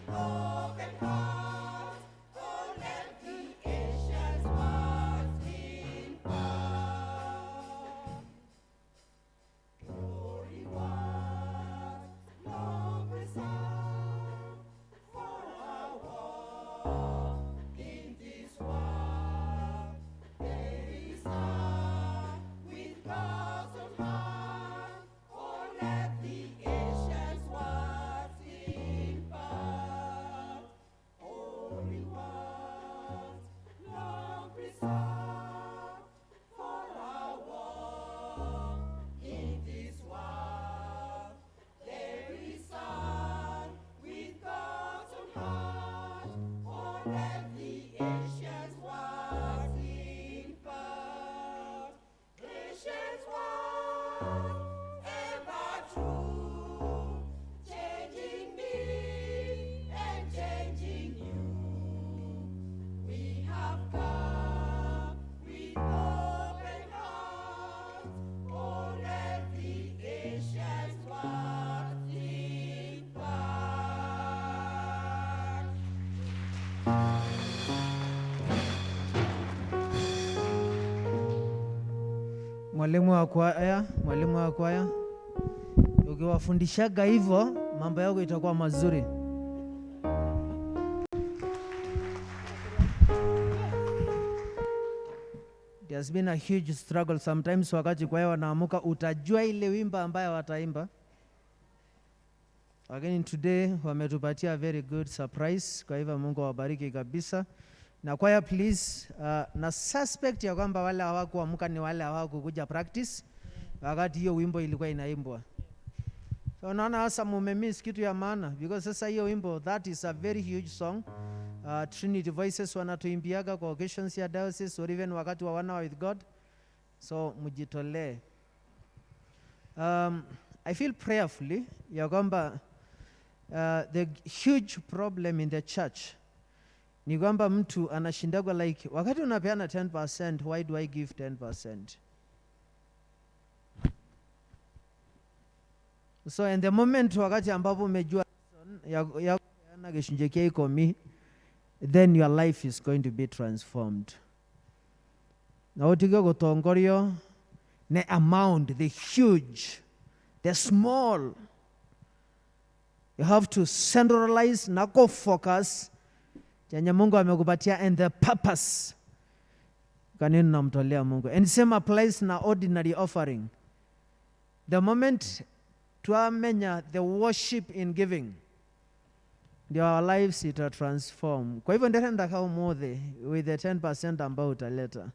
Open hearts, oh, let the ancient Mwalimu wa kwaya, mwalimu wa kwaya, ukiwafundishaga hivyo mambo yako itakuwa mazuri. There's been a huge struggle sometimes wakati kwaya wanaamuka, utajua ile wimbo ambayo wataimba, lakini today wametupatia very good surprise. Kwa hivyo Mungu awabariki kabisa. Na kwaya please, na suspect ya kwamba wale hawakuamka ni wale hawakukuja practice wakati hiyo wimbo ilikuwa inaimbwa. So unaona sasa mumemiss kitu ya maana, because sasa hiyo wimbo, that is a very huge song. Trinity Voices wanatuimbiaga kwa occasions ya diocese or even wakati wa One Hour with God. So mjitolee. I feel prayerfully ya kwamba the huge problem in the church ni kwamba mtu anashindagwa, like wakati unapeana 10%, why do I give 10%? So in the moment wakati ambapo umejua ya kupeana gĩcunjĩ kĩa ikũmi, then your life is going to be transformed. Na ũtige gũtongorio nĩ amount, the huge, the small. You have to centralize na go focus chenye Mungu amekupatia and the purpose. Kwa nini namtolea Mungu? And same applies na ordinary offering. The moment twamenya the worship in giving, ndio our lives ita transform. Kwa hivyo ndĩrenda ũmũthĩ with the 10% ambao utaleta,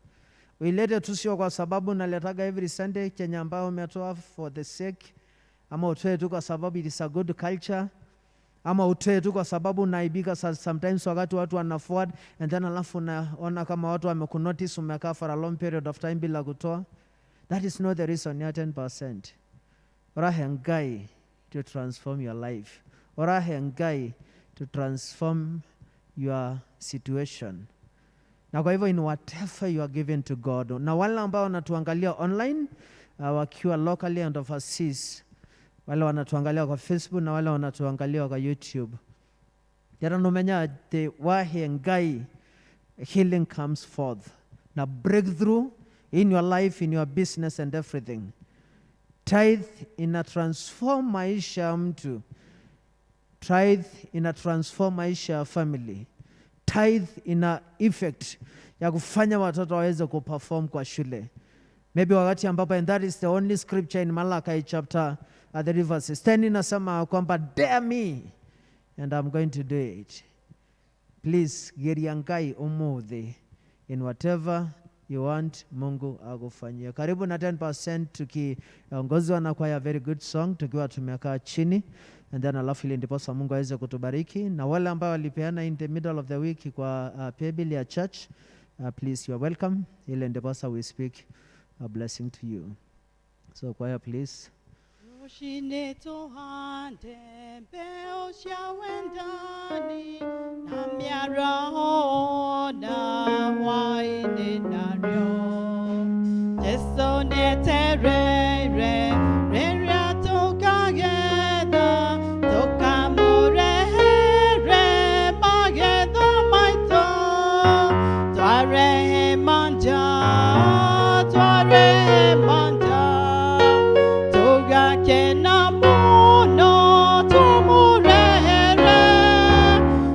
uilete tu sio kwa sababu naletaga every Sunday chenye ambao umetoa for the sake, ama utoe tu kwa sababu it is a good culture, ama utoe tu kwa sababu unaibika sometimes wakati watu wana forward and then alafu unaona kama watu wamekunotice umekaa for a long period of time bila kutoa. That is not the reason ya 10%. Ũrahe Ngai to transform your life. Ũrahe Ngai to transform your situation. Na kwa hivyo in whatever you are given to God. Na wale ambao wanatuangalia online, wakiwa locally and overseas, wale wanatuangalia kwa Facebook na wale wanatuangalia kwa YouTube, Ndĩrenda numenya atĩ wahe Ngai, healing comes forth na breakthrough in your life, in your business and everything. Tithe ina transform maisha ya mtu. Tithe ina transform maisha ya family. Tithe ina effect ya kufanya watoto waweze kuperform kwa shule. Maybe wakati ambapo, and that is the only scripture in Malachi chapter 3 verses 10 inasema kwamba dare me and I'm going to do it. Please geria Ngai umuthi in whatever you want Mungu akufanyie. Karibu na 10% tukiongozwa na kwaya, very good song, tukiwa tumekaa chini and then alafu ili ndiposa Mungu aweze kutubariki. Na wale ambao walipeana in the middle of the week kwa paybill ya church, please, you are welcome. Ile ndiposa we speak a blessing to you. So choir, please. Rũcinĩ tũhande mbeũ cia wendani na mĩaraho na hwaĩ-inĩ narĩo. Jesũ nĩetereire rĩrĩa tũkagetha tũkamũrehere magetha maitũ. Twarehe manja, twarehe manja, tũgakena mũno tũmũrehere.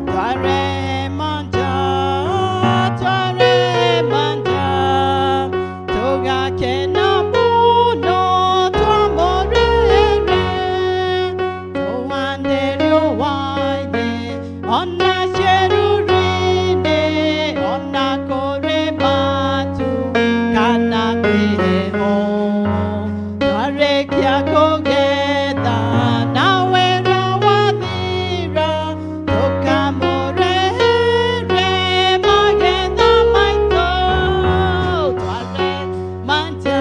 Twarehe manja, twarehe manja, tũgakena mũno tũmũrehere. Tũhande riũa-inĩ ona ciĩruru-inĩ, ona kũrĩ matu kana kwĩ heho. Twarĩkia kũgetha na wĩra wathira, tũkamũrehere magetha maitũ. Twarehe manja,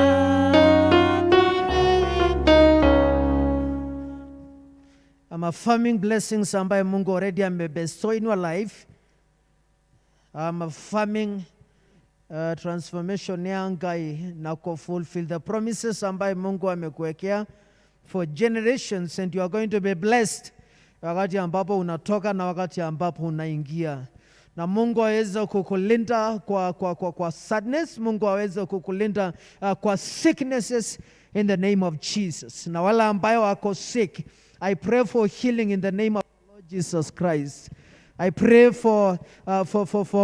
twarehe. I'm affirming blessings ambayo Mungu already amebestow in your life. I'm affirming transformation ya Ngai na fulfill the promises ambayo Mungu amekuwekea for generations, and you are going to be blessed wakati ambapo unatoka na wakati ambapo unaingia. Na Mungu aweze kukulinda kwa sadness. Mungu aweze kukulinda kwa sicknesses in the name of Jesus. Na wale ambayo wako sick, I pray for healing in the name of the Lord Jesus Christ. I pray for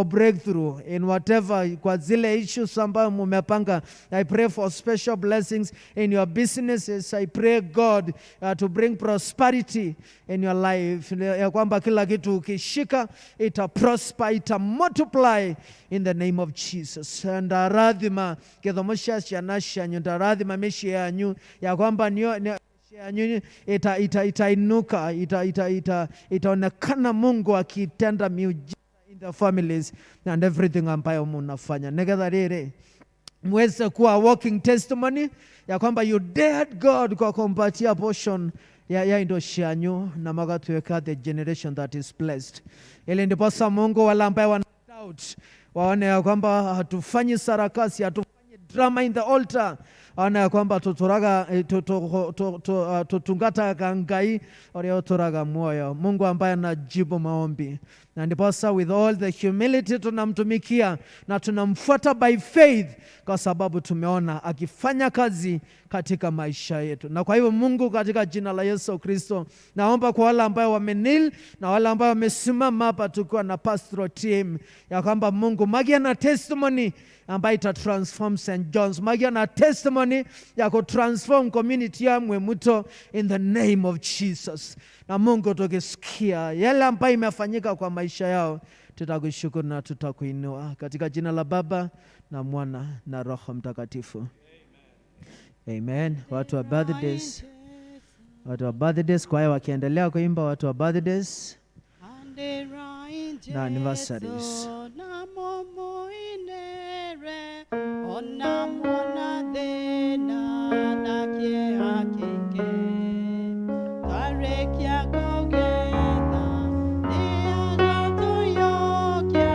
breakthrough in whatever, kwa zile issues ambayo mumepanga. I pray for special blessings in your businesses. I pray God to bring prosperity in your life. Ya kwamba kila kitu ukishika ita prosper, ita multiply in the name of Jesus. Ndarathima gĩthomo cia ciana cianyu, ndarathima mĩciĩ yanyu, ya kwamba nio yanyu itainuka, itaonekana Mungu akitenda miujiza in the families and everything ambayo munafanya, nigetha rĩrĩ muweze kuwa walking testimony ya kwamba you dared God kwa kumpatia portion ya indo cianyu na magatuweka the generation that is blessed, ili ndiposa Mungu wale ambayo wana doubt waone ya kwamba hatufanyi sarakasi, hatufanyi drama in the altar, waone ya kwamba tuturaga tutungataga Ngai ũrĩa ũtũraga muoyo, Mungu ambaye anajibu maombi. Na ndiposa with all the humility tunamtumikia na tunamfuata by faith, kwa sababu tumeona akifanya kazi katika maisha yetu. Na kwa hivyo Mungu, katika jina la Yesu Kristo, naomba kwa wale ambao wamenil na wale ambao wamesimama hapa tukiwa na pastoral team, ya kwamba Mungu magia na testimony ambayo ita transform St. John's, magia na testimony ya kutransform community ya Mwemuto in the name of Jesus. Na Mungu, tukisikia yale ambayo imefanyika kwa maisha yao, tutakushukuru na tutakuinua katika jina la Baba na Mwana na Roho Mtakatifu. Amen. Watu wa birthdays, watu wa birthdays, kwa hiyo wakiendelea kuimba, watu wa birthdays na anniversaries. Ona mwana thĩna na kĩeha kĩingĩ, twarĩkia kũgetha nĩ agatũiyũkia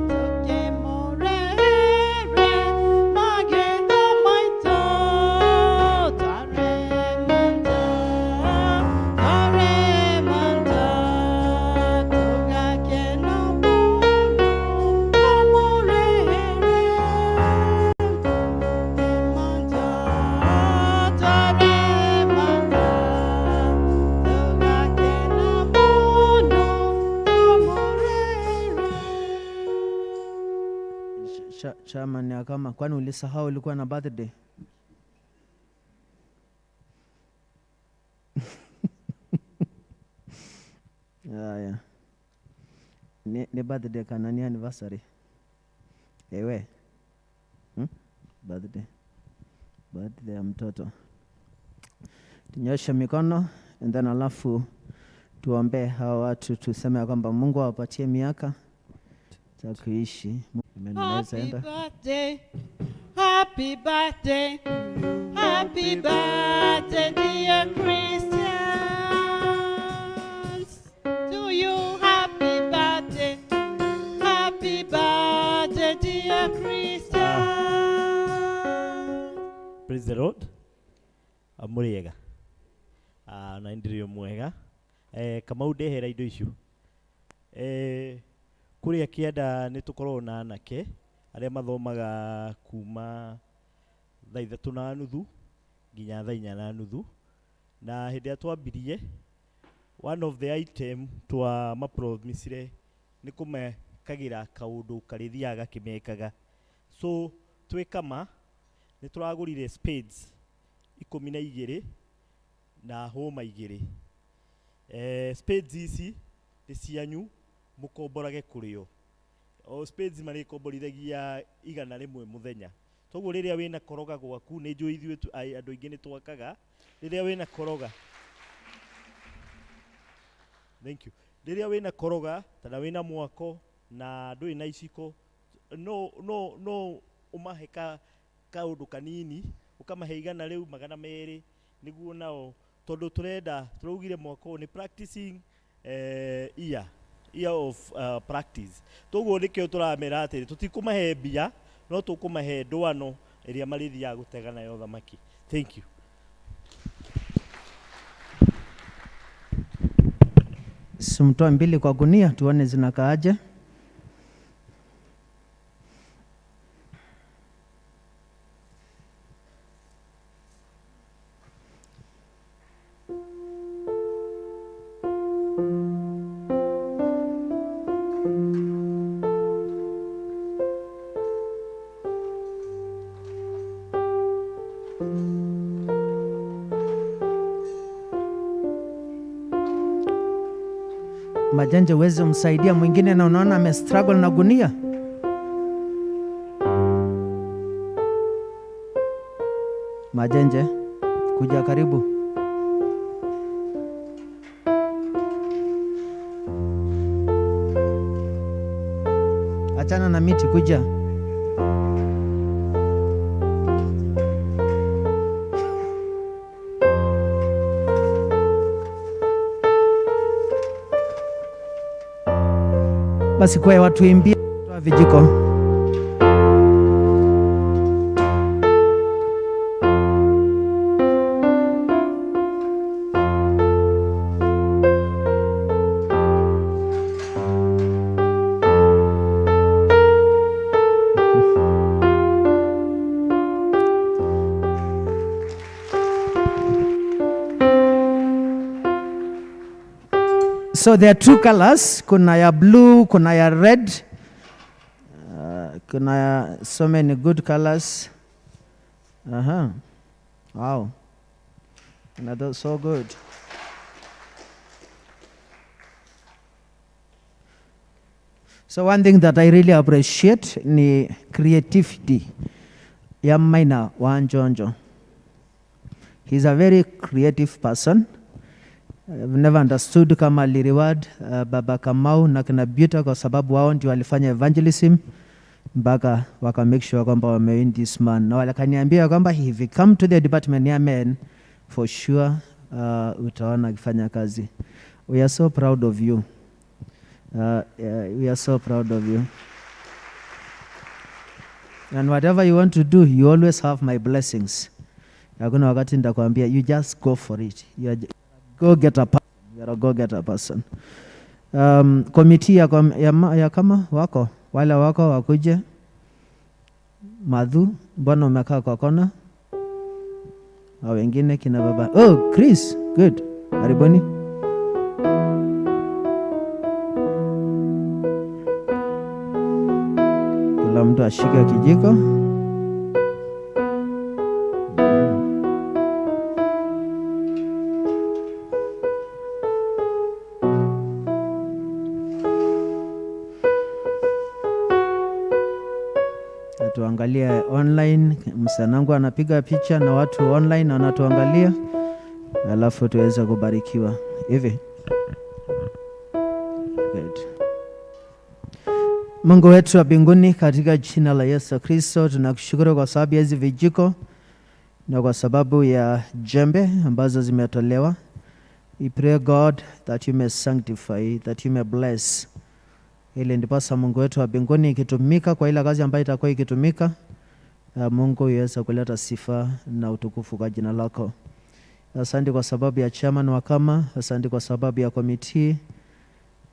tũkĩmũrehere magetha maitũ. Twaremanta, twaremanta, tũgakena mũno tũmũrehere. Manta, twaremanta, tũgakena mũno tũmũrehere. Chairman ya kama kwani ulisahau ulikuwa na birthday? Haya. Ni birthday kana ni anniversary? Ewe. Birthday. Birthday ya mtoto. Tunyoshe mikono and then alafu tuombee hawa watu, tuseme ya kwamba Mungu awapatie miaka za kuishi. Amen. Unaweza Happy enda. birthday, happy birthday, happy birthday, dear Christians. To you, happy birthday, happy birthday, dear Christians. Praise the Lord. Mũrĩega. Na ndĩrĩ o mwega. Kamau, ndehera indo icio. Kũrĩa kĩanda nĩ tũkoragwo na anake arĩa mathomaga kuma 3:30 nginya 4:30, na hĩndĩ ĩrĩa twambirie, one of the item twa mapromisire nĩ kũmekagĩra kaũndũ karĩthiaga gakĩmekaga. So twĩ kama nĩ tũragũrire spades 12 na hũma 2. Spades ici nĩ cianyu, mũkomborage kũrĩo. O spades marĩkomborithagia 100 mũthenya. Toguo rĩrĩa wĩna koroga gwaku, nĩ njũĩ ithuĩ andũ aingĩ nĩ twakaga, rĩrĩa wĩna koroga, thank you, rĩrĩa wĩna koroga kana wĩna mwako na ndũrĩ na iciko, no ũmahe kaũndũ kanini, ũkamahe 100 rĩu 200, nĩguo nao, tondũ tũrenda, tũraugire mwaka ũyũ nĩ practicing year of practice. Toguo nĩkĩo tũramera atĩrĩ, tũtikũmahe mbia, no tũkũmahe ndwano ĩrĩa marĩthiaga gũtega nayo thamaki. Thank you. Simtoe 2 kwa gunia tuone zinakaaje. Majanja uweze msaidia mwingine na unaona ame struggle na gunia. Majenje, kuja karibu. Achana na miti, kuja. Basi kwa watu imbie, toa vijiko. So there are two colors, kuna ya blue, kuna ya red. Kuna ya so many good colors. Aha. Wow. And that's so good. So one thing that I really appreciate ni creativity ya Maina wa Njonjo. He's a very creative person. I've never understood kama alireward Baba Kamau na kina Beauty kwa sababu wao ndio walifanya evangelism mpaka waka make sure kwamba wamewin this man. Na wakaniambia kwamba if you come to the department ya men for sure utaona akifanya kazi. We are so proud of you. We are so proud of you. And whatever you want to do, you always have my blessings. Hakuna wakati nitakwambia you just go for it. You are go get a person. You are a go get a person. Committee ya kama wako wale wako wakuje. Madhu, mbona umekaa kwa kona? Na wengine kina baba. Oh, Chris, good. Karibuni. Kila mtu ashike kijiko. Tuangalie online, msanangu anapiga picha na watu online wanatuangalia, alafu tuweze kubarikiwa hivi. Good. Mungu wetu wa mbinguni, katika jina la Yesu Kristo tunakushukuru kwa sababu ya hizi vijiko na kwa sababu ya jembe ambazo zimetolewa. We pray God that you may sanctify, that you may bless, ili ndiposa Mungu wetu wa mbinguni ikitumika kwa ile kazi ambayo itakuwa ikitumika, Mungu iweze kuleta sifa na utukufu kwa jina lako. Asante kwa sababu ya chairman wa kama, asante kwa sababu ya committee,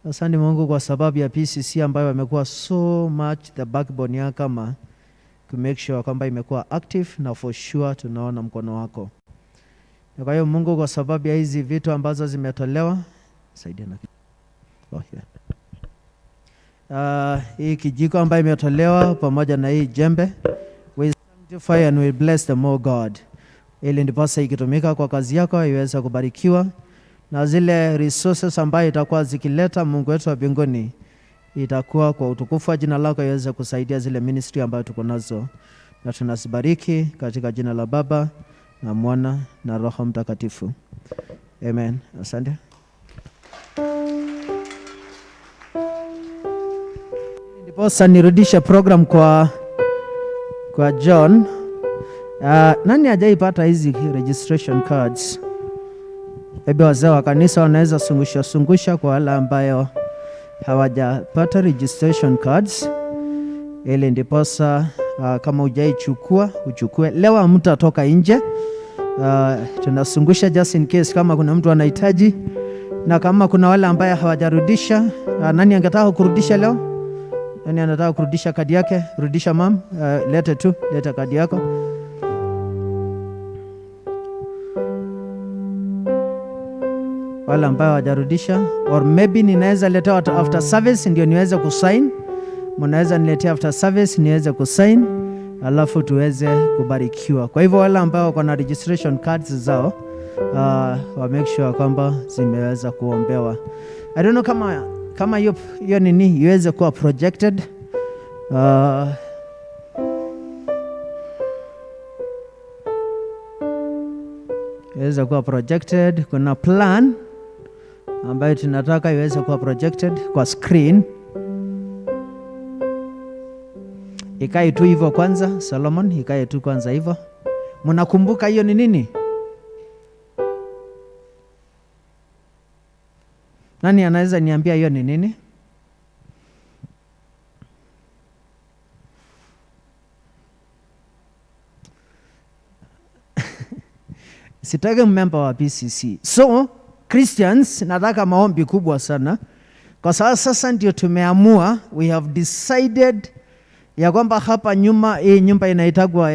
asante Mungu kwa sababu ya PCC ambayo wamekuwa so much the backbone ya kama to make sure kwamba imekuwa active na for sure tunaona mkono wako. Na kwa hiyo Mungu kwa sababu ya hizi vitu ambazo zimetolewa, saidia na oh, yeah. Hii kijiko ambayo imetolewa pamoja na hii jembe, we sanctify and we bless them, O God, ili ndiposa ikitumika kwa kazi yako iweze kubarikiwa, na zile resources ambayo itakuwa zikileta Mungu wetu wa mbinguni itakuwa kwa utukufu wa jina lako, iweze kusaidia zile ministry ambayo tuko nazo, na tunazibariki katika jina la Baba na Mwana na Roho Mtakatifu. Amen. Asante. Ndiposa nirudishe program kwa John. Nani hajaipata hizi registration cards? Hebu wazee wa kanisa wanaweza sungusha kwa wale ambayo hawajapata registration cards, ili ndiposa kama hujaichukua uchukue. Leo hamtatoka nje. Tunasungusha just in case kama kuna mtu anahitaji, na kama kuna wale ambaye hawajarudisha. Nani angetaka kurudisha leo? Nani anataka kurudisha kadi yake? Rudisha mam, lete tu, leta kadi yako. Wale ambao hawajarudisha, or maybe ninaweza letea after service ndio niweze kusign. Mnaweza niletea after service niweze kusign, alafu tuweze kubarikiwa. Kwa hivyo wale ambao wako na registration cards zao, wa make sure kwamba zimeweza kuombewa. I don't know kama kama hiyo hiyo nini iweze kuwa projected. Iweze kuwa projected. Kuna plan ambayo tunataka iweze kuwa projected kwa screen. Ikae tu hivyo kwanza, Solomon, ikae tu kwanza hivyo. Mnakumbuka hiyo ni nini? Nani anaweza niambia hiyo ni nini? Sitaki member wa PCC. So Christians, nataka maombi kubwa sana kwa sababu sasa ndio tumeamua, we have decided ya kwamba hapa nyuma, hii nyumba inaitagwa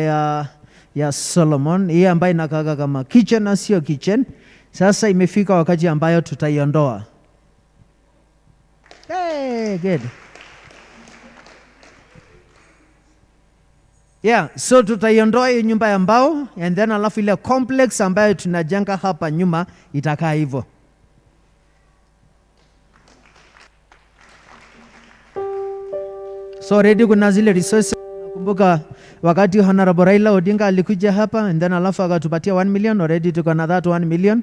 ya Solomon, hii ambayo inakaga kama kitchen na sio kitchen. Sasa imefika wakati ambayo tutaiondoa. Hey, good. Yeah, so tutaiondoa hii nyumba ya mbao and then alafu ile complex ambayo tunajenga hapa nyuma itakaa hivyo. So already kuna zile resources. Nakumbuka wakati Honorable Raila Odinga alikuja hapa and then alafu akatupatia 1 million, already tuko na that 1 million.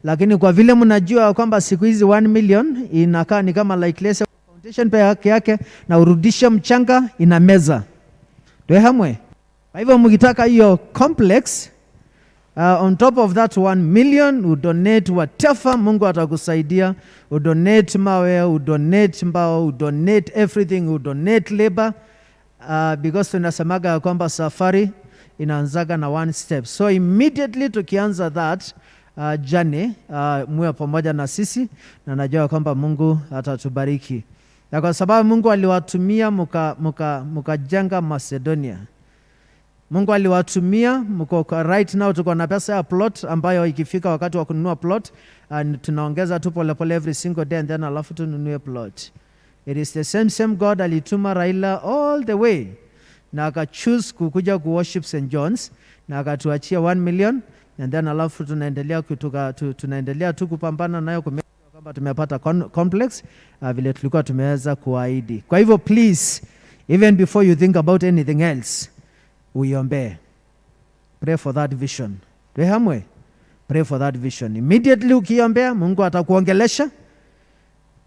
Lakini kwa vile mnajua kwamba siku hizi 1 million inakaa ni kama like less foundation peke yake na urudishe mchanga ina meza. Tuehamwe. Kwa hivyo mkitaka hiyo complex, on top of that 1 million udonate whatever Mungu atakusaidia, udonate mawe, udonate mbao, udonate everything, udonate labor, because tunasemaga ya kwamba safari inaanzaga na one step. So immediately tukianza that journey, muwe pamoja na sisi na najua kwamba Mungu atatubariki. Na kwa sababu Mungu aliwatumia mukajenga Macedonia. Mungu aliwatumia mko right now tuko na pesa ya plot ambayo ikifika wakati wa kununua plot and tunaongeza tu polepole every single day and then alafu tununue plot. It is the same God alituma Raila all the way na akachoose kukuja ku worship St. John's na akatuachia 1 million and then alafu tunaendelea tunaendelea tu kupambana nayo kwamba tumepata complex vile tulikuwa tumeweza kuahidi. Kwa hivyo please, even before you think about anything else, uiombee. Pray for that vision. Tuhamwe. Pray for that vision. Immediately ukiombea, Mungu atakuongelesha.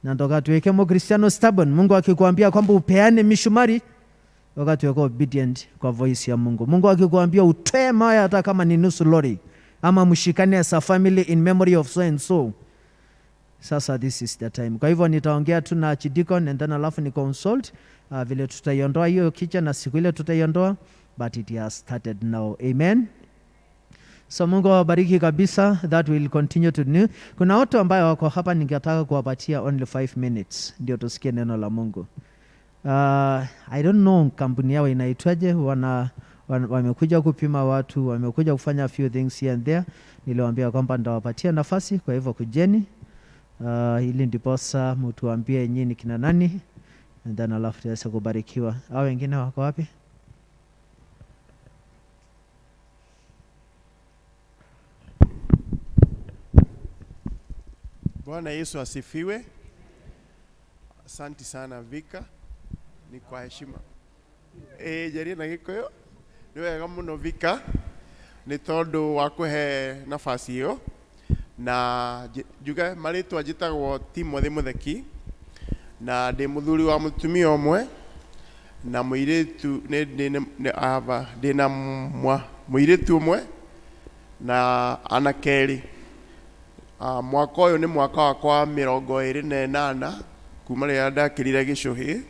Na ndoka tuweke mo Cristiano stubborn. Mungu akikuambia kwamba upeane mishumari, wakati wako obedient kwa voice ya Mungu. Mungu akikuambia utoe mawe hata kama ni nusu lori ama mshikane as a family in memory of so and so. Sasa this is the time. Kwa hivyo nitaongea tu na Archdeacon and then alafu ni consult vile tutaiondoa hiyo kicha na siku ile tutaiondoa, but it has started now. Amen. So Mungu awabariki kabisa, that will continue to do. Kuna watu ambayo wako hapa ningetaka kuwapatia only 5 minutes ndio tusikie neno la Mungu. I don't know kampuni yao inaitwaje, wamekuja kupima watu, wamekuja kufanya a few things here and there. Niliwaambia kwamba nitawapatia nafasi, kwa hivyo kujeni. Ili ndiposa mtuambie nyinyi kina nani and then alafu tuweze kubarikiwa. Hao wengine wako wapi? Bwana Yesu asifiwe. Asante sana Vika, ni kwa heshima. Njarie na Gikuyu. Ni wega muno Vika, ni tondu wa kuhe nafasi iyo. Na njuge marĩtwa njĩtagwo Timothy Mutheki na ndĩ mũthuri wa mũtumia ũmwe na mũirĩtu ndĩ na mũirĩtu ũmwe na anake erĩ. Mwaka ũyũ nĩ mwaka wakwa wa 28 kuma rĩrĩa ndakĩrire gĩcũhĩ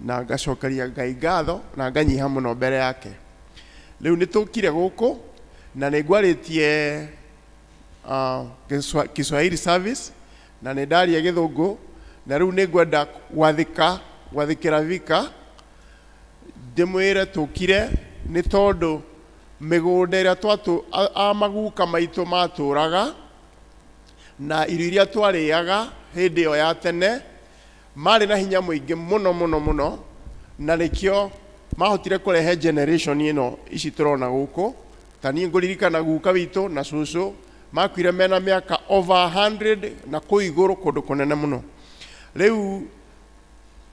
na ngacokeria Ngai ngatho na nganyiha mũno mbere yake. Rĩu nĩ tũkire gũkũ na nĩ ngwarĩtie Kiswahili service na nĩ ndaria Gĩthũngũ na rĩu nĩ ngwenda gwathĩkĩra Vika ndĩmwĩre tũkire nĩ tondũ mĩgũnda ĩrĩa a maguka maitũ matũraga na irio iria twarĩaga hĩndĩ ĩyo ya tene marĩ na hinya mũingĩ mũno mũno mũno na nĩkĩo mahotire kũrehe generation ĩno ici tũrona gũkũ. Ta niĩ ngũririkana guka witũ na cũcũ Makuire mena mĩaka over 100 na kũu igũrũ kũndũ kũnene mũno. Rĩu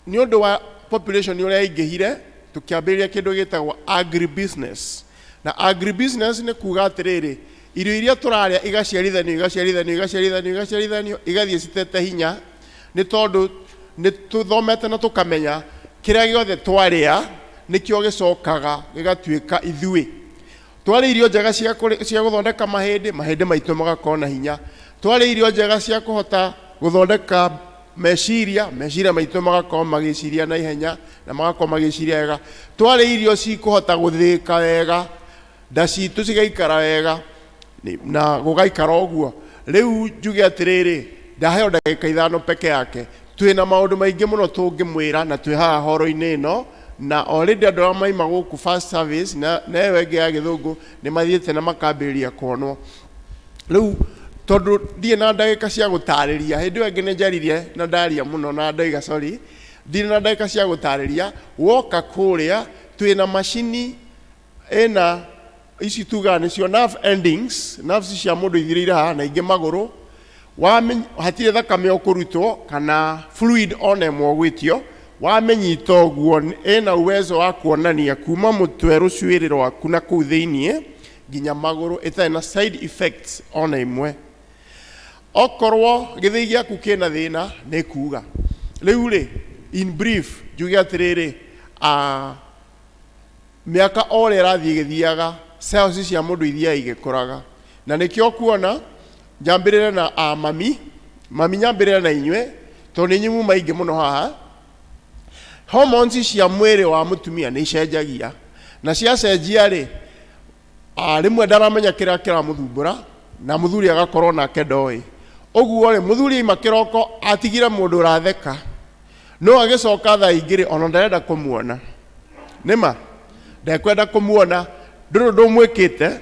nĩ ũndũ wa population ũrĩa yaingĩhire, tũkĩambĩrĩria kĩndũ gĩtagwo agribusiness. Na agribusiness nĩ kuga atĩrĩrĩ, irio iria tũrarĩa igaciarithanio igaciarithanio igaciarithanio igaciarithanio igathiĩ citete hinya, nĩ tondũ nĩ tũthomete na tũkamenya kĩrĩa gĩothe twarĩa nĩkĩo gĩcokaga gĩgatuĩka ithuĩ. Twarĩa irio njega cia cia gũthondeka mahĩndĩ, mahĩndĩ maitũ magakorwo na hinya. Twarĩa irio njega cia kũhota gũthondeka meciria, meciria maitũ magakorwo magĩciria na ihenya na magakorwo magĩciria wega. Twarĩa irio cikũhota gũthĩĩka wega, nda citũ cigaikara wega na gũgaikara ũguo. Rĩu njuge atĩrĩrĩ, ndaheo ndagĩka 5 peke yake, twĩna maũndũ maingĩ mũno tũngĩmwĩra na twĩ haha horo-inĩ ĩno, na already andũ arĩa maima gũkũ first service na ĩyo ĩngĩ ya gĩthũngũ nĩ mathiĩte na makambĩrĩria kuonwo. Rĩu tondũ ndirĩ na ndagĩka cia gũtarĩria, hĩndĩ ĩyo ĩngĩ nĩ njaririe na ndaria mũno na ndoiga sorry, ndirĩ na ndagĩka cia gũtarĩria. Woka kũrĩa twĩna macini ĩna ici tugaga nĩcio nerve endings, nerves cia mũndũ ithirĩire haha na ingĩ magũrũ. Hatirĩ thakame ũkũrutwo kana fluid ona ĩmwe ũgwĩtio. Wamĩnyita ũguo ĩna uwezo wa kuonania kuma mũtwe rũcuĩrĩ rwaku na kũu thĩiniĩ nginya magũrũ, ĩtarĩ na side effects ona ĩmwe. Okorwo gĩthĩi gĩaku kĩna thĩna nĩ kuga. Rĩu rĩ, in brief njuge atĩrĩrĩ, mĩaka o ũrĩa ĩrathiĩ ĩgĩthiaga, cells cia mũndũ ithiaga igĩkũraga. Na nĩkĩo kuona njambĩrĩre na mami, mami nyambĩrĩre na inyuĩ, tondũ nĩ inyuĩ muma aingĩ mũno haha. Hormones cia mwĩrĩ wa mũtumia nĩ icenjagia, na ciacenjia rĩ, rĩmwe ndaramenya kĩrĩa kĩramũthumbũra, na mũthuri agakorwo nake ndoĩ. Ũguo rĩ, mũthuri aima kĩroko atigire mũndũ ũratheka, no agĩcoka thaa ingĩ rĩ, ona ndarenda kũmuona. Nĩma ndekwenda kũmuona, ndũrĩ ũndũ ũmwĩkĩte,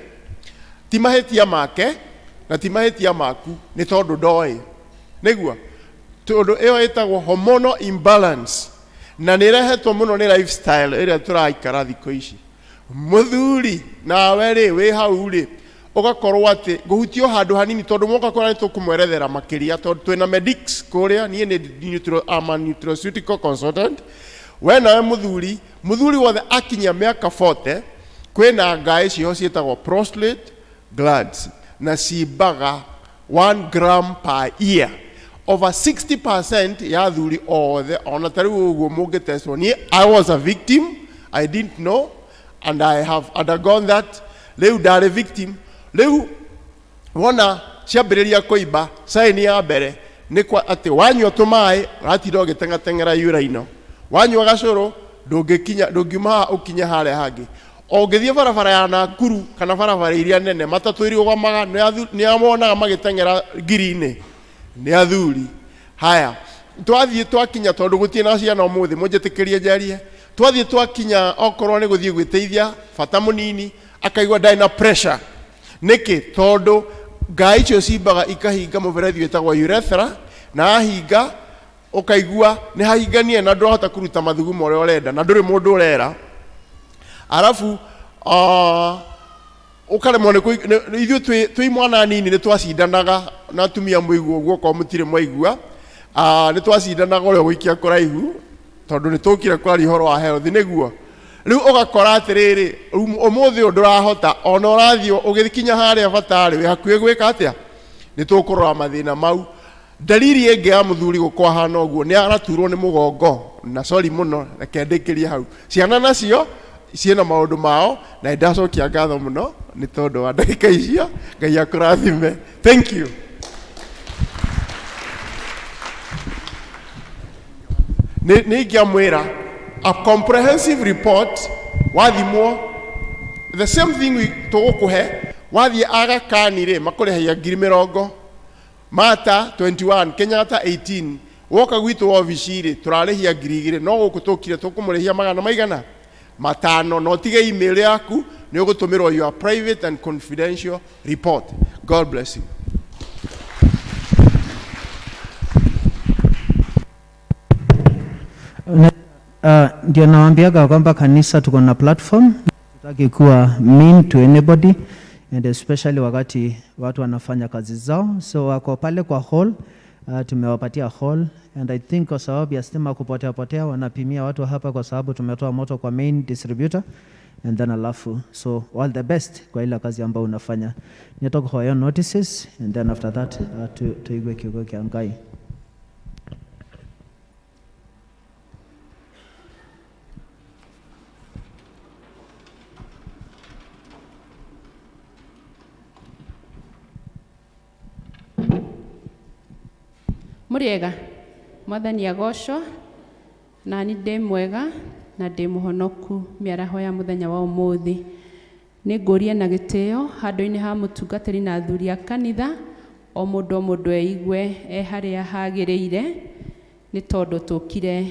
ti mahĩtia make na ti mahĩtia maku, nĩ tondũ ndoĩ. Nĩguo tondũ ĩyo ĩtagwo hormonal imbalance, na nĩ ĩrehetwo mũno nĩ lifestyle ĩrĩa tũraikara thikũ ici. Mũthuri nawe rĩ, wĩ hau rĩ, ũgakorwo atĩ ngũhutio handũ hanini, tondũ mwoka kũrĩa nĩ tũkũmwerethera makĩria, tondũ twĩna medics kũrĩa. Niĩ nĩ I'm a nutraceutical consultant. We nawe mũthuri, mũthuri wothe akinyia mĩaka 40, kwĩna ngaĩ ciho ciĩtagwo prostate glands, na cimbaga 1 gram per year. Over 60% ya athuri othe, ona ta rĩu ũguo mũngĩtestwo, niĩ I was a victim, I didn't know, and I have undergone that. Rĩu ndarĩ victim. Rĩu wona ciambĩrĩria kũimba, sign ya mbere nĩ kwa atĩ wanyua tũmaĩ ũratinda ũgĩteng'ateng'era uraino, wanyua gacũrũ ndũngĩkinya, ndũngiuma haha ũkinye harĩa hangĩ. Ũngĩthiĩ barabara ya Nakuru kana barabara iria nene, matatũ irũgamaga, nĩ amonaga magĩteng'era ngiri-inĩ, nĩ athuri. Haya, twathiĩ twakinya, tondũ gũtirĩ na ciana ũmũthĩ, mũnjĩtĩkĩrie njarie. Twathiĩ twakinya, okorwo nĩ gũthiĩ gwĩteithia bata mũnini, akaigua ndarĩ na pressure. Nĩkĩ? Tondũ ngai icio cimbaga ikahinga mũberethi wĩtagwo urethra, na ahinga ũkaigua nĩ hahinganie na ndũrahota kũruta mathugumo ũrĩa ũrenda, na ndũrĩ mũndũ ũrera. Arabu ũkaremwo nĩ ithuĩ twĩ imwana nini nĩ twacindanaga na atumia, mũigua ũguo okorwo mũtirĩ mwaigua, nĩ twacindanaga ũrĩa ũgũikia kũraihu, tondũ nĩ tũkire kwaria ũhoro wa health. Nĩguo rĩu ũgakora atĩrĩrĩ, ũmũthĩ ũyũ ndũrahota, ona ũrathiĩ ũgĩkinya harĩa batarĩ wĩ hakuhĩ gwĩka atĩa. Nĩ tũkũrora mathĩna mau. Dalili ĩngĩ ya mũthuri gũkorwo ahana ũguo nĩ araturwo nĩ mũgongo, na sorry mũno, reke ndĩkĩrie hau. Ciana nacio ciĩna maũndũ mao, na nĩ ndacokia ngatho mũno nĩ tondũ wa ndagĩka icio. Ngai akũrathime. Thank you. Nĩ ingĩamwĩra a comprehensive report, wathimwo the same thing tũgũkũhe. Wathiĩ Aga Khan rĩ, makũrĩhagia ngiri mĩrongo Mata 21, Kenyatta 18. Woka gwitũ obici rĩ, tũrarĩhia 2000, no gũkũ tũkire tũkũmũrĩhia magana maigana matano, na ũtige email yaku, nĩ ũgũtũmĩrwo your private and confidential report. God bless you. Ndio nawaambiaga kwamba kanisa tuko na platform, tutaki kuwa mean to anybody. and especially wakati watu wanafanya kazi zao, so wako pale kwa hall. Tumewapatia hall and I think kwa sababu ya stima kupotea potea wanapimia watu hapa kwa sababu tumetoa moto kwa main distributor and then alafu, so all the best kwa ile kazi ambayo unafanya. Nitoka kwa hiyo notices and then after that tuigwe kiugo kia Ngai. Mũrĩega, mwathani agocwo, na ni ndĩ mwega na ndĩ mũhonoku mĩaraho ya mũthenya wa ũmũthĩ. Nĩ ngũria na gĩtĩo handũ-inĩ ha mũtungatĩri na athuri a kanitha, o mũndũ o mũndũ eigue e harĩa hagĩrĩire, nĩ tondũ tũkire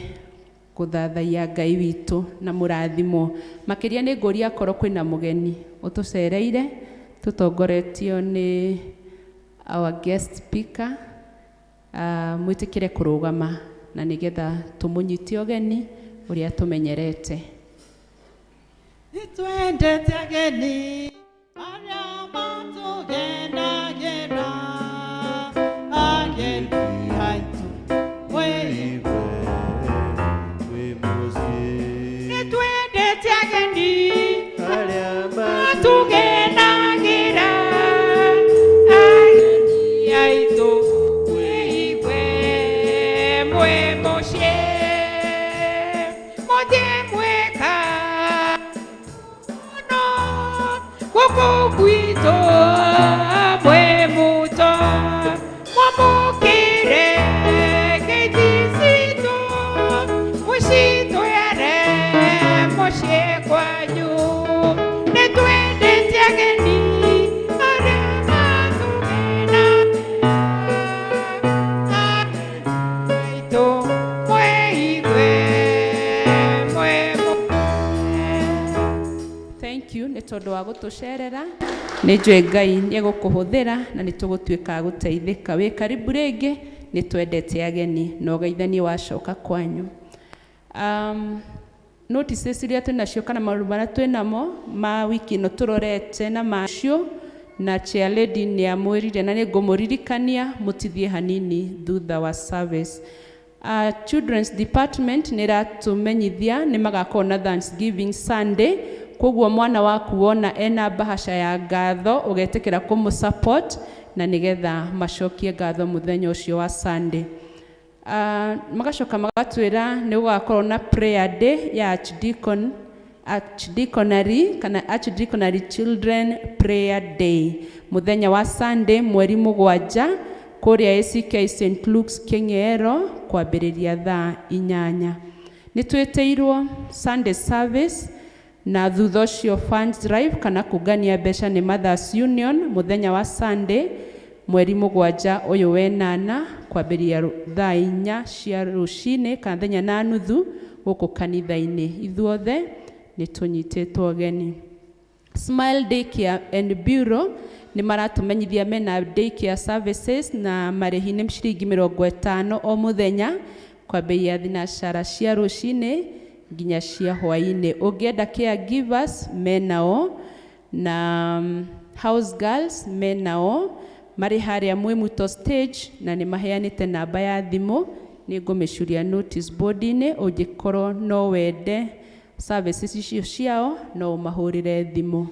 gũthathaiya Ngai witũ na mũrathimwo. Makĩria nĩ ngũria akorwo kwĩna mũgeni ũtũcereire, tũtongoretio nĩ our guest speaker, mwĩtĩkĩre kũrũgama na nĩgetha tũmũnyite ũgeni ũrĩa tũmenyerete. Nĩtwendete ageni arĩa matũgenagĩra, ageni aitũ mwĩigue Nĩtwendete ageni arĩa matũgenagĩra, ageni aitũ mwĩigue mwĩ mũciĩ, mũthiĩ mwĩka mũno gũkũ gwitũ mwĩ mũto, mwamũkĩre ngeithi citũ, mũcitware mũciĩ kwanyu. Nĩtwendete ageni arĩa matũgena aitũ mwĩigue mwĩ Thank you nĩ tondũ wa gũtũcerera. Nĩ njũĩ Ngai nĩ egũkũhũthĩra na nĩ tũgũtuĩka a gũteithĩka. Wĩ karibu rĩngĩ, nĩ twendete ageni na ũgeithanie wacoka kwanyu. Notices iria twĩnacio kana maũndũ marĩa twĩnamo ma wiki ĩno tũrorete na macio, na chair lady nĩ amwĩrire na nĩ ngũmũririkania mũtithie hanini thutha wa service. Children's department nĩ ĩratũmenyithia nĩ magakorwo na Thanksgiving Sunday, koguo mwana waku wona ena bahasha ya ngatho ũgetĩkĩra kũmũ support na nĩgetha macokie ngatho mũthenya ũcio wa Sunday. Magacoka magatwĩra nĩ gũgakorwo na prayer day ya Archdeacon, Archdeaconry kana Archdeaconry Children Prayer Day mũthenya wa Sunday mweri 7 kũrĩa ACK St Luke's Keng'ero kwambĩrĩria thaa 8. Nĩ twĩtĩirwo Sunday service na thutha ũcio funds drive kana kũngania mbeca nĩ Mothers Union mũthenya wa Sunday mweri 7 ũyũ wenana kwambĩrĩria thaa 4 cia rũcinĩ kana thaa 4:30 gũkũ kanitha-inĩ. Ithuothe nĩ tũnyitĩtwo ũgeni. Smile Daycare and Bureau nĩ maratũmenyithia mena daycare services na marĩhi nĩ ciringi 50 o mũthenya kwambĩrĩria thinacara cia rũcinĩ nginya cia hwaĩ-inĩ. Ũngĩenda caregivers menao na house girls menao marĩ harĩa Mwĩmuto stage na nĩ maheanĩte namba ya thimũ, nĩ ngũmĩcuria notice board-inĩ, ũngĩkorwo no wende services icio ciao no ũmahũrĩre thimũ.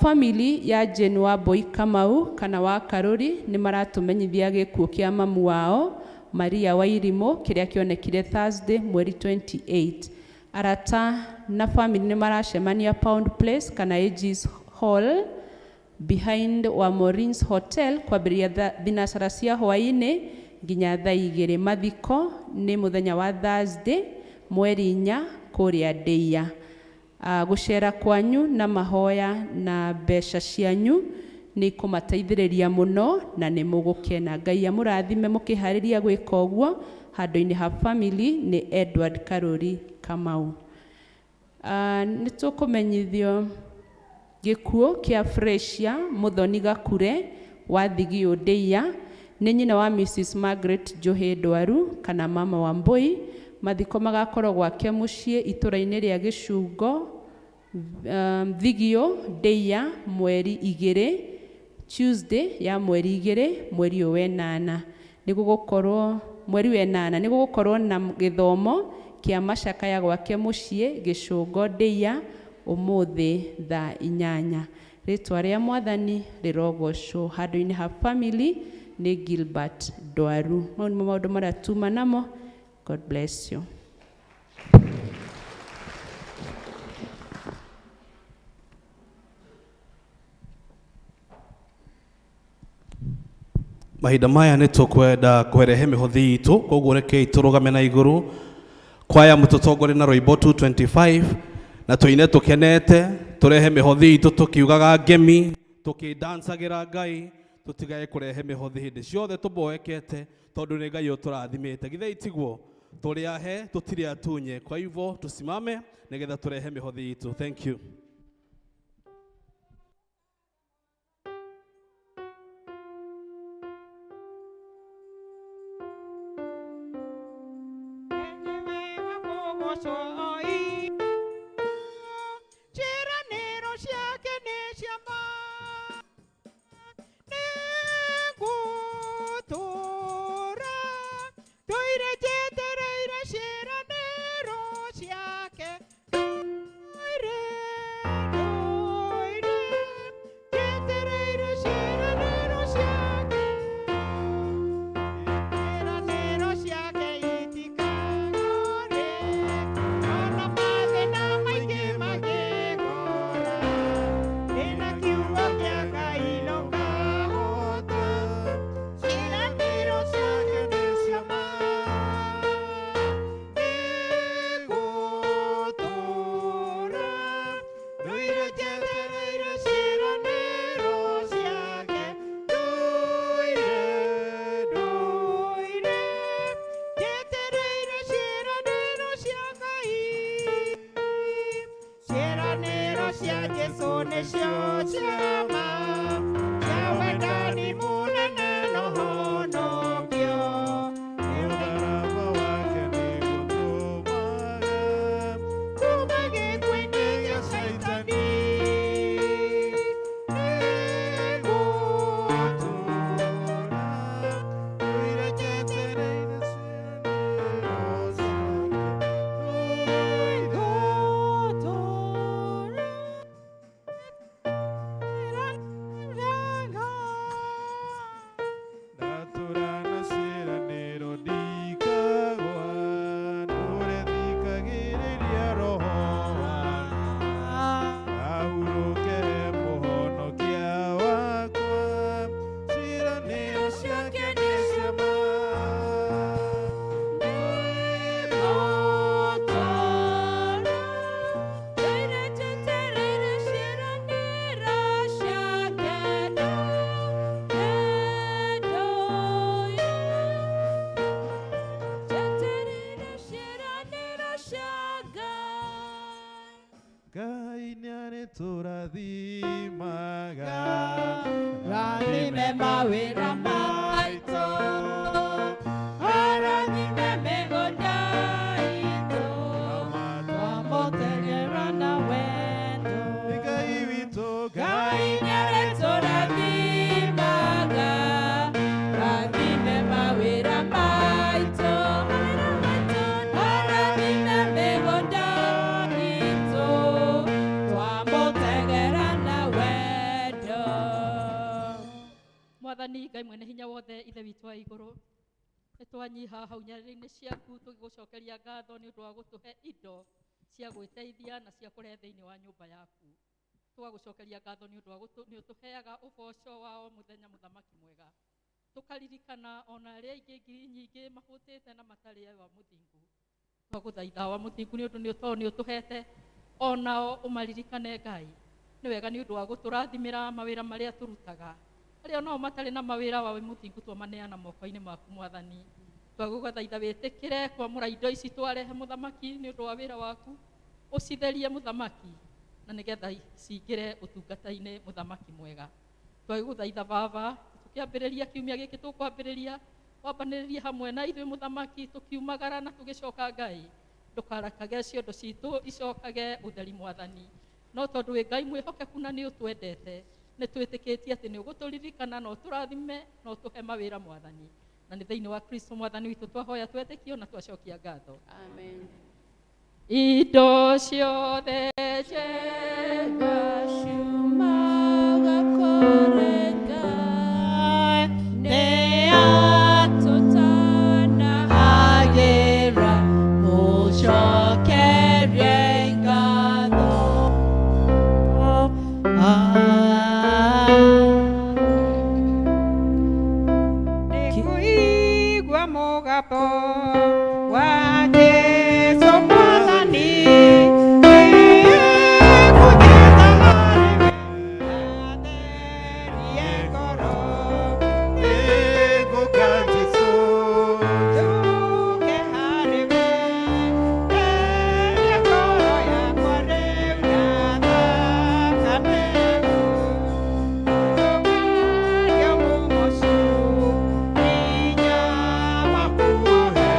Family ya Jane Wambui Kamau kana wa Karuri nĩ maratũmenyithia gĩkuũ kĩa mamu wao Maria Wairimũ kĩrĩa kĩonekire Thursday mweri 28. Arata na family nĩ maracemania Pound Place kana Aegis Hall behind wa Maureen's Hotel kwambĩrĩria thinacara cia hwaĩ-inĩ nginya thaa 2. Mathiko nĩ mũthenya wa Thursday mweri 4 kũrĩa Ndĩia. Gũcera kwanyu na mahoya na mbeca cianyu nĩ ikũmateithĩrĩria mũno na nĩ mũgũkena. Ngai amũrathime mũkĩharĩria gwĩka ũguo. Handũ-inĩ ha family nĩ Edward Karuri Kamau. Nĩ tũkũmenyithio gĩkuũ kĩa Fresia Mũthoni Gakure wa Thigio Ndĩia, nĩ nyina wa Mrs Margaret Njohi Ndwaru kana mama wa Mbui. Mathiko magakorwo gwake mũciĩ itũra-inĩ rĩa Gĩcungo Thigio Ndeia mweri 2, Tuesday ya mweri 2 mweri ũyũ wenana nĩ gũgũkorwo mweri wenana nĩ gũgũkorwo na gĩthomo kĩa macakaya gwake mũciĩ Gĩcũngo Ndeia ũmũthĩ thaa 8. Rĩtwa rĩa Mwathani rĩrogocwo. Handũ-inĩ ha family nĩ Gilbert Ndwaru. Mau nĩmo maũndũ marĩa tuma namo. God bless you. Mahinda maya nĩ tũkwenda kwerehe mĩhothi itũ, koguo rekei tũrũgame na igũrũ kwaya mũtũtongorie na rwĩmbo 225 na tũine tũkenete, tũrehe mĩhothi itũ tũkiugaga ngemi, tũkĩdancagĩra Ngai, tũtigae kũrehe mĩhothi hĩndĩ ciothe tũboekete, tondũ nĩ Ngai ũtũrathimĩte. Githĩ itiguo tũrĩ ahe tũtirĩ atunye. Kwa hivyo tusimame nĩgetha tũrehe mĩhothi itũ. Thank you. Ciĩranĩro ciake nĩ cia ma, nĩngũtũũra ndũire njetereire ciĩranĩro ciake. Ndũire, ndũire njetereire ciĩranĩro ciake. Ciĩranĩro ciake itikagũrĩka, ona mathĩna maingĩ mangĩkora. Ndĩna kiugo kĩa Ngai no ngahota. Ciĩranĩro ciake nĩ cia ma, nĩngũtũũra ndũire njetereire ciĩranĩro ciake. Ndũire, ndũire njetereire ciĩranĩro cia Ngai. Ciĩranĩro cia Jesũ nĩcio cia ma, cia wendani mũnene na ũhonokio. Mũtharaba wake nĩgũtũmaga kuma gĩkuũ-inĩ gĩa Caitani. Nĩngũtũũra ndũire njetereire ciĩranĩro ciake. Nĩngũtũũra Ndatũra na ciĩranĩro ndikagũa, ndũre thikagĩrĩria Roho waku. Ahurũke he mũhonokia wakwa, ciĩranĩro ciake nĩ cia ma. Nĩngũtũũra ndũire njetereire ciĩranĩro ciake. Ndũire njetereire ciĩranĩro cia Ngai. Ngai nĩarĩtũrathimaga, Rathime mawĩra maitũ, arathime mĩgũnda itũ, twamũtegera na wendo. Nĩ Ngai witũ, Ngai nĩarĩtũrathimaga, rathime mawĩra maitũ, arathime mĩgũnda itũ, twamũtegera na wendo. Mwathani Ngai mwene hinya wothe, ithe witũ wa igũrũ, nĩ twanyiha hau nyarĩrĩ-inĩ ciaku tũgĩgũcokeria ngatho nĩ ũndũ wa gũtũhe indo cia gwĩteithia na cia kũrehe thĩinĩ wa nyũmba yaku. Tũgagũcokeria ngatho nĩ ũndũ wa nĩ ũtũheaga ũboco wa o mũthenya, mũthamaki mwega. Tũkaririkana ona arĩa aingĩ ngiri nyingĩ mahũtĩte na matarĩ wa mũthingu. Twagũthaitha wa mũthingu nĩ ũndũ nĩ tondũ nĩ ũtũhete onao ũmaririkane Ngai. Nĩ wega nĩ ũndũ wa gũtũrathimĩra mawĩra marĩa tũrutaga. Arĩa onao matarĩ na mawĩra wa mũthingu twamaneana moko-inĩ maku Mwathani. Twagũgũthaitha wĩtĩkĩre kwamũra indo ici twarehe mũthamaki nĩ ũndũ wa wĩra waku, ũcitherie mũthamaki na nĩgetha cingĩre ũtungata-inĩ mũthamaki mwega. Twagũthaitha baba, tũkĩambĩrĩria kiumia gĩkĩ tũkwambĩrĩria, wambanĩrĩrie hamwe na ithuĩ mũthamaki, tũkiumagara na tũgĩcoka Ngai. Ndũkarekage ciondo citũ icokage ũtheri Mwathani. No tondũ wĩ Ngai mwĩhokeku na nĩ ũtwendete, nĩ twĩtĩkĩtie atĩ nĩ ũgũtũririkana na ũtũrathime na ũtũhe mawĩra Mwathani. Na nĩ thĩinĩ wa Kristo Mwathani witũ twahoya twetĩkio na twacokia ngatho. Amen. Indo ciothe njega ciumaga kũrĩ Ngai, nĩ atũtanahagĩra, mũcokerie ngatho. Nĩngũigua mũgambo wa Jesũ Mwathani, nĩngũthiĩ harĩ we, atherie ngoro. Nĩngũka Jesũ, Njũke harĩ we, therie ngoro yakwa rĩu na thakame yaku. Ũkaria mũmocu, hinya waku ũhe,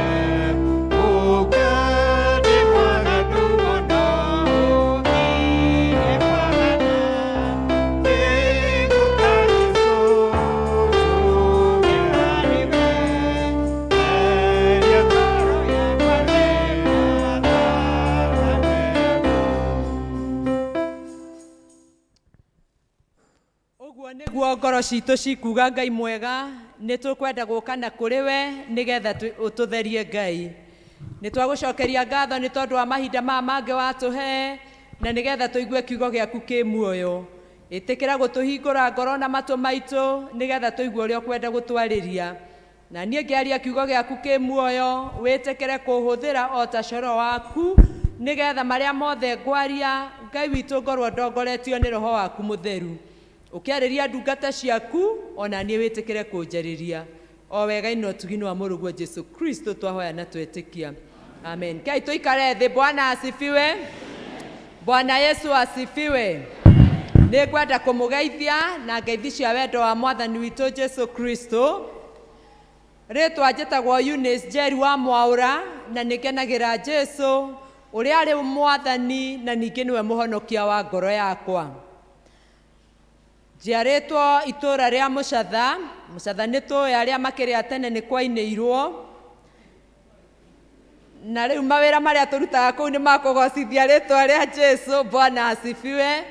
ũka ndĩ mwaganu mũno ũthiĩ kwagana. Nĩngũka Jesũ, Njũke harĩ we, theria ngoro yakwa rĩu na thakame yaku. Ũguo nĩguo ngoro citũ cikuga Ngai mwega, nĩ tũkwenda gũka na kũrĩ we nĩgetha ũtũtherie Ngai. Nĩ twagũcokeria ngatho nĩ tondũ wa mahinda maya mangĩ watũhe na nĩgetha tũigue kiugo gĩaku kĩ muoyo. Ĩtĩkĩra gũtũhingũra ngoro na matũ maitũ nĩgetha tũigue ũrĩa ũkwenda gũtwarĩria. Na niĩ ngĩaria kiugo gĩaku kĩ muoyo, wĩtĩkĩre kũhũthĩra o ta coro waku nĩgetha marĩa mothe ngwaria Ngai witũ ngorwo ndongoretio nĩ roho waku mũtheru. Ũkĩarĩria ndungata ciaku ona niĩ wĩtĩkĩre kũnjarĩria o wega-inĩ na ũtugi-inĩ wa mũrũguo Jesu Kristo twahoya na twetĩkia. Amen. Ngai tũikare thĩ. Bwana asifiwe. Bwana Yesu asifiwe. Nĩ ngwenda kũmũgeithia na ngeithi cia wendo wa mwathani witũ Jesu Kristo. Rĩtwa njĩtagwo Eunice Njeri wa Mwaũra na nĩ ngenagĩra Jesu ũrĩa arĩ mwathani na ningĩ nĩwe mũhonokia wa ngoro yakwa. Njiarĩtwo itũũra rĩa Mũcatha. Mũcatha nĩ tũĩ arĩa makĩrĩ a tene nĩ kwainĩirwo. Na rĩu mawĩra marĩa tũrutaga kũu nĩ makũgocithia rĩtwa rĩa Jesu. Bwana asifiwe.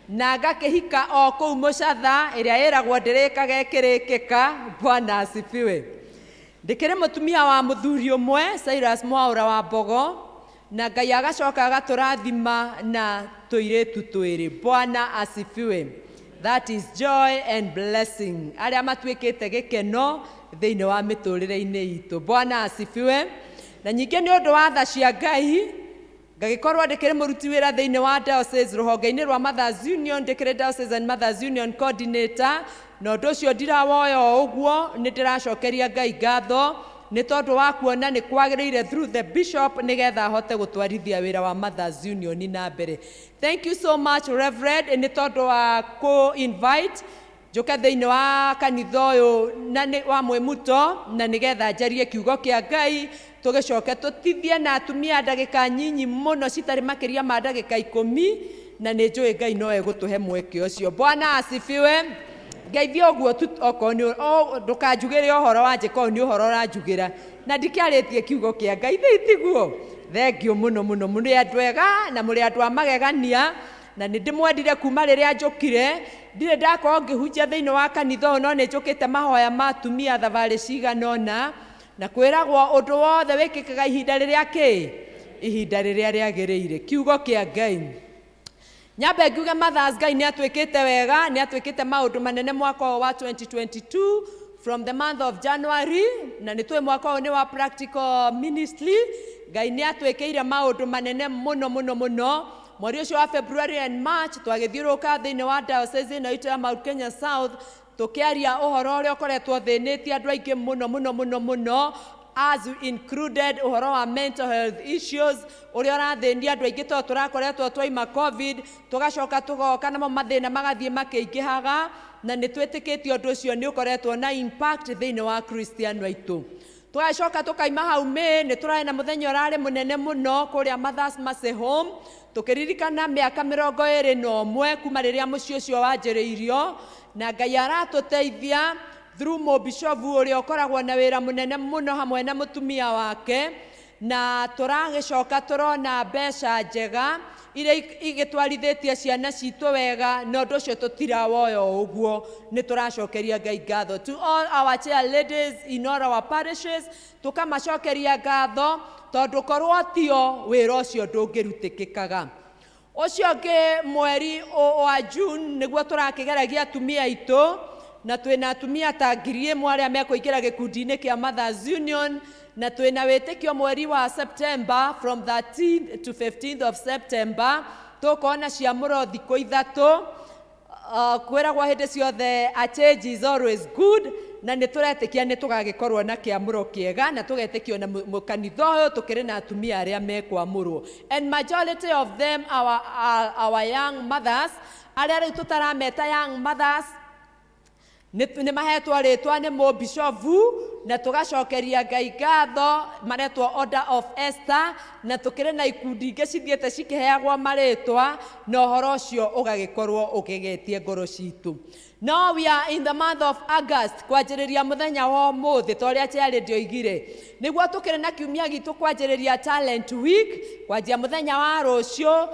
Na ngakĩhika o kũu Mũcatha ĩrĩa ĩragwo ndĩrĩkaga ĩkĩrĩkĩka. Bwana asifiwe. Ndĩkĩrĩ mũtumia wa mũthuri ũmwe Cyrus Mwaũra wa Mbogo, na Ngai agacoka agatũrathima na tũirĩtu twĩrĩ. Bwana asifiwe. That is joy and blessing. Arĩa matuĩkĩte gĩkeno thĩinĩ wa mĩtũrĩre-inĩ itũ. Bwana asifiwe. Na ningĩ nĩ ũndũ wa tha cia Ngai, ngagĩkorwo ndĩkĩrĩ mũruti wĩra thĩinĩ wa diocese rũhonge-inĩ rwa Mothers Union, ndĩkĩrĩ Diocese and Mothers Union coordinator, na ũndũ ũcio ndirawoya o ũguo, nĩ ndĩracokeria Ngai ngatho nĩ tondũ wa kuona nĩ kwagĩrĩire through the bishop nĩgetha ahote gũtwarithia wĩra wa Mothers Union na mbere. Thank you so much Reverend nĩ tondũ wa kũ invite njũke thĩinĩ wa kanitha ũyũ na nĩ wa Mwĩmuto na nĩgetha njarie kiugo kĩa Ngai, tũgĩcoke tũtithie na atumia ndagĩka nyinyi mũno citarĩ makĩria ma ndagĩka 10, na nĩ njũĩ Ngai no egũtũhe mweke ũcio. Bwana asifiwe. Ngeithie ũguo tu okorwo nĩ ndũkanjugĩre ũhoro wa njĩka ũyũ nĩ ũhoro ũranjugĩra na ndikĩarĩtie kiugo kĩa Ngai thĩ tiguo. Thengiũ mũno mũno, mũrĩ andũ ega na mũrĩ andũ a magegania, na nĩ ndĩmwendire kuma rĩrĩa njũkire. Ndirĩ ndakorwo ngĩhunjia thĩinĩ wa kanitha ũyũ, no nĩ njũkĩte mahoya ma atumia thabarĩ cigana ũna, na kwĩragwo ũndũ wothe wĩkĩkaga ihinda rĩrĩa kĩ ihinda rĩrĩa rĩagĩrĩire. Kiugo kĩa Ngai. Nyambe ngiuge Mothers, Ngai nĩ atwĩkĩte wega, nĩ atwĩkĩte maũndũ manene mwaka ũyũ wa 2022 from the month of January, na nĩ tũĩ mwaka ũyũ nĩ wa practical ministry. Ngai nĩ atwĩkĩire maũndũ manene mũno mũno mũno. Mweri ũcio wa February and March twagĩthiũrũrũka thĩinĩ wa diocese ĩno itũ ya Mount Kenya South, tũkĩaria ũhoro ũrĩa ũkoretwo ũthĩnĩtie andũ aingĩ mũno mũno mũno mũno, as included ũhoro wa mental health issues ũrĩa ũrathĩnia andũ aingĩ tondũ tũrakoretwo twaima COVID, tũgacoka tũgoka namo mathĩna magathiĩ makĩingĩhaga, na nĩ twĩtĩkĩtie ũndũ ũcio nĩ ũkoretwo na impact thĩinĩ wa Kristiano aitũ. Tũgacoka tũkaima hau May, nĩ tũrarĩ na mũthenya ũrarĩ mũnene mũno kũrĩa Mothers Mercy Home, tũkĩririkana mĩaka 21 kuma rĩrĩa mũciĩ ũcio wanjĩrĩirio, na Ngai aratũteithia through mũbishobu ũrĩa ũkoragwo na wĩra mũnene mũno hamwe na mũtumia wake, na tũragĩcoka tũrona mbeca njega iria igĩtwarithĩtie ciana citũ wega, na ũndũ ũcio tũtirawoya o ũguo, nĩ tũracokeria Ngai ngatho. To all our chair ladies in all our parishes, tũkamacokeria ngatho tondũ korwo tio wĩra ũcio ndũngĩrutĩkĩkaga. Ũcio ũngĩ mweri wa June nĩguo tũrakĩgeragia atumia aitũ, na twĩna atumia ta 1000 arĩa mekũingĩra gĩkundi-inĩ kĩa Mothers Union, na twĩna wĩtĩkio mweri wa September from 13th to 15th of September tũkona ciamũro thikũ 3. Kwĩragwo hĩndĩ ciothe a change is always good, na nĩ tũretĩkia nĩ tũgagĩkorwo na kĩamũro kĩega, na tũgetĩkio na mũkanitha ũyũ tũkĩrĩ na atumia arĩa mekwamũrwo, and majority of them our young mothers, arĩa rĩu tũtarameta young mothers, nĩ mahetwo rĩtwa nĩ mũbishobu, na tũgacokeria Ngai ngatho, maretwo Order of Esther, na tũkĩrĩ na ikundi ingĩ cithiĩte cikĩheagwo marĩtwa, na ũhoro ũcio ũgagĩkorwo ũgegetie ngoro citũ. No we are in the month of August, kwanjĩrĩria mũthenya wa ũmũthĩ, ta ũrĩa chair ndioigire, nĩguo tũkĩrĩ na kiumia gitũ kwanjĩrĩria Talent Week, kwanjia mũthenya wa rũciũ,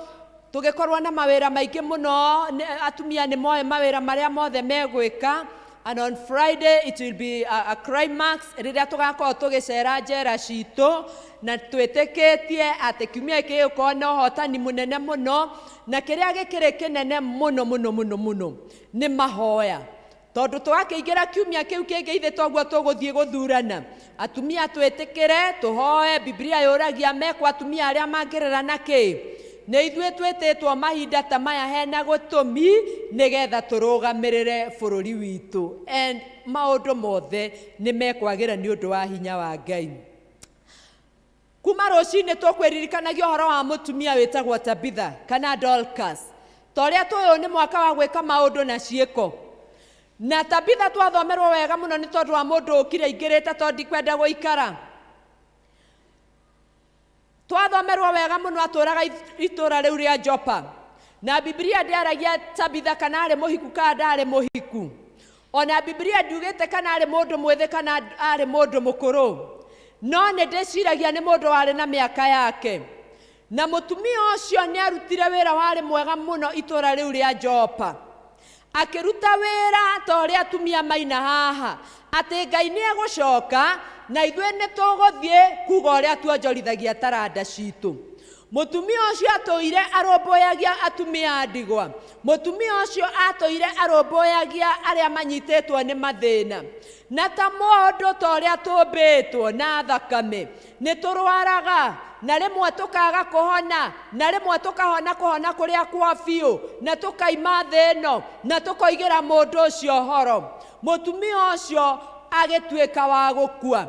tũgĩkorwo na mawĩra maingĩ mũno, atumia nĩ moĩ mawĩra marĩa mothe megwĩka. And on Friday it will be a climax rĩrĩa tũgakorwo tũgĩcera njera citũ, na twĩtĩkĩtie atĩ kiumia gĩkĩ gĩgũkorwo na ũhotani mũnene mũno, na kĩrĩa gĩkĩrĩ kĩnene mũno mũno mũno mũno nĩ mahoya, tondũ twakĩingĩra kiumia kĩu kĩngĩ ithe toguo tũgũthiĩ gũthurana. Atumia twĩtĩkĩre tũhoe, Biblia yũragia mekwo atumia arĩa mangĩrera na kĩ, nĩ ithuĩ twĩtĩtwo mahinda ta maya hena gũtũmi nĩgetha tũrũgamĩrĩre bũrũri witũ, and maũndũ mothe nĩ mekwagĩra nĩ ũndũ wa hinya wa Ngai. Kuma rũcinĩ tũkwĩririkanagia ũhoro wa mũtumia wĩtagwo Tabitha kana Dorcas, ta ũrĩa tũĩ nĩ mwaka wa gwĩka maũndũ na ciĩko. Na Tabitha twathomerwo wega mũno nĩ tondũ wa mũndũ ũkire aingĩrĩte, tondũ ndikwenda gũikara. Twathomerwo wega mũno atũraga itũra rĩu rĩa Jopa, na Biblia ndĩaragia Tabitha kana arĩ mũhiku kana ndarĩ mũhiku, ona Biblia ndiugĩte kana arĩ mũndũ mwĩthĩ kana arĩ mũndũ mũkũrũ, no nĩ ndĩciragia nĩ mũndũ warĩ na mĩaka yake. Na mũtumia ũcio nĩ arutire wĩra warĩ mwega mũno itũra rĩu rĩa Jopa, akĩruta wĩra ta ũrĩa atumia maina haha, atĩ Ngai nĩ egũcoka na ithuĩ nĩ tũgũthiĩ kuga ũrĩa tuonjorithagia taranda citũ. Mũtumia ũcio atũire arũmbũyagia atumia a ndigwa, mũtumia ũcio atũire arũmbũyagia arĩa manyitĩtwo nĩ mathĩna, na ta mũndũ ta ũrĩa tũmbĩtwo na thakame nĩ tũrwaraga, na rĩmwe tũkaga kũhona, na rĩmwe tũkahona kũhona kũrĩa kwa biũ, na tũkaima thĩ ĩno, na tũkoigĩra mũndũ ũcio ũhoro. Mũtumia ũcio agĩtuĩka wa gũkua,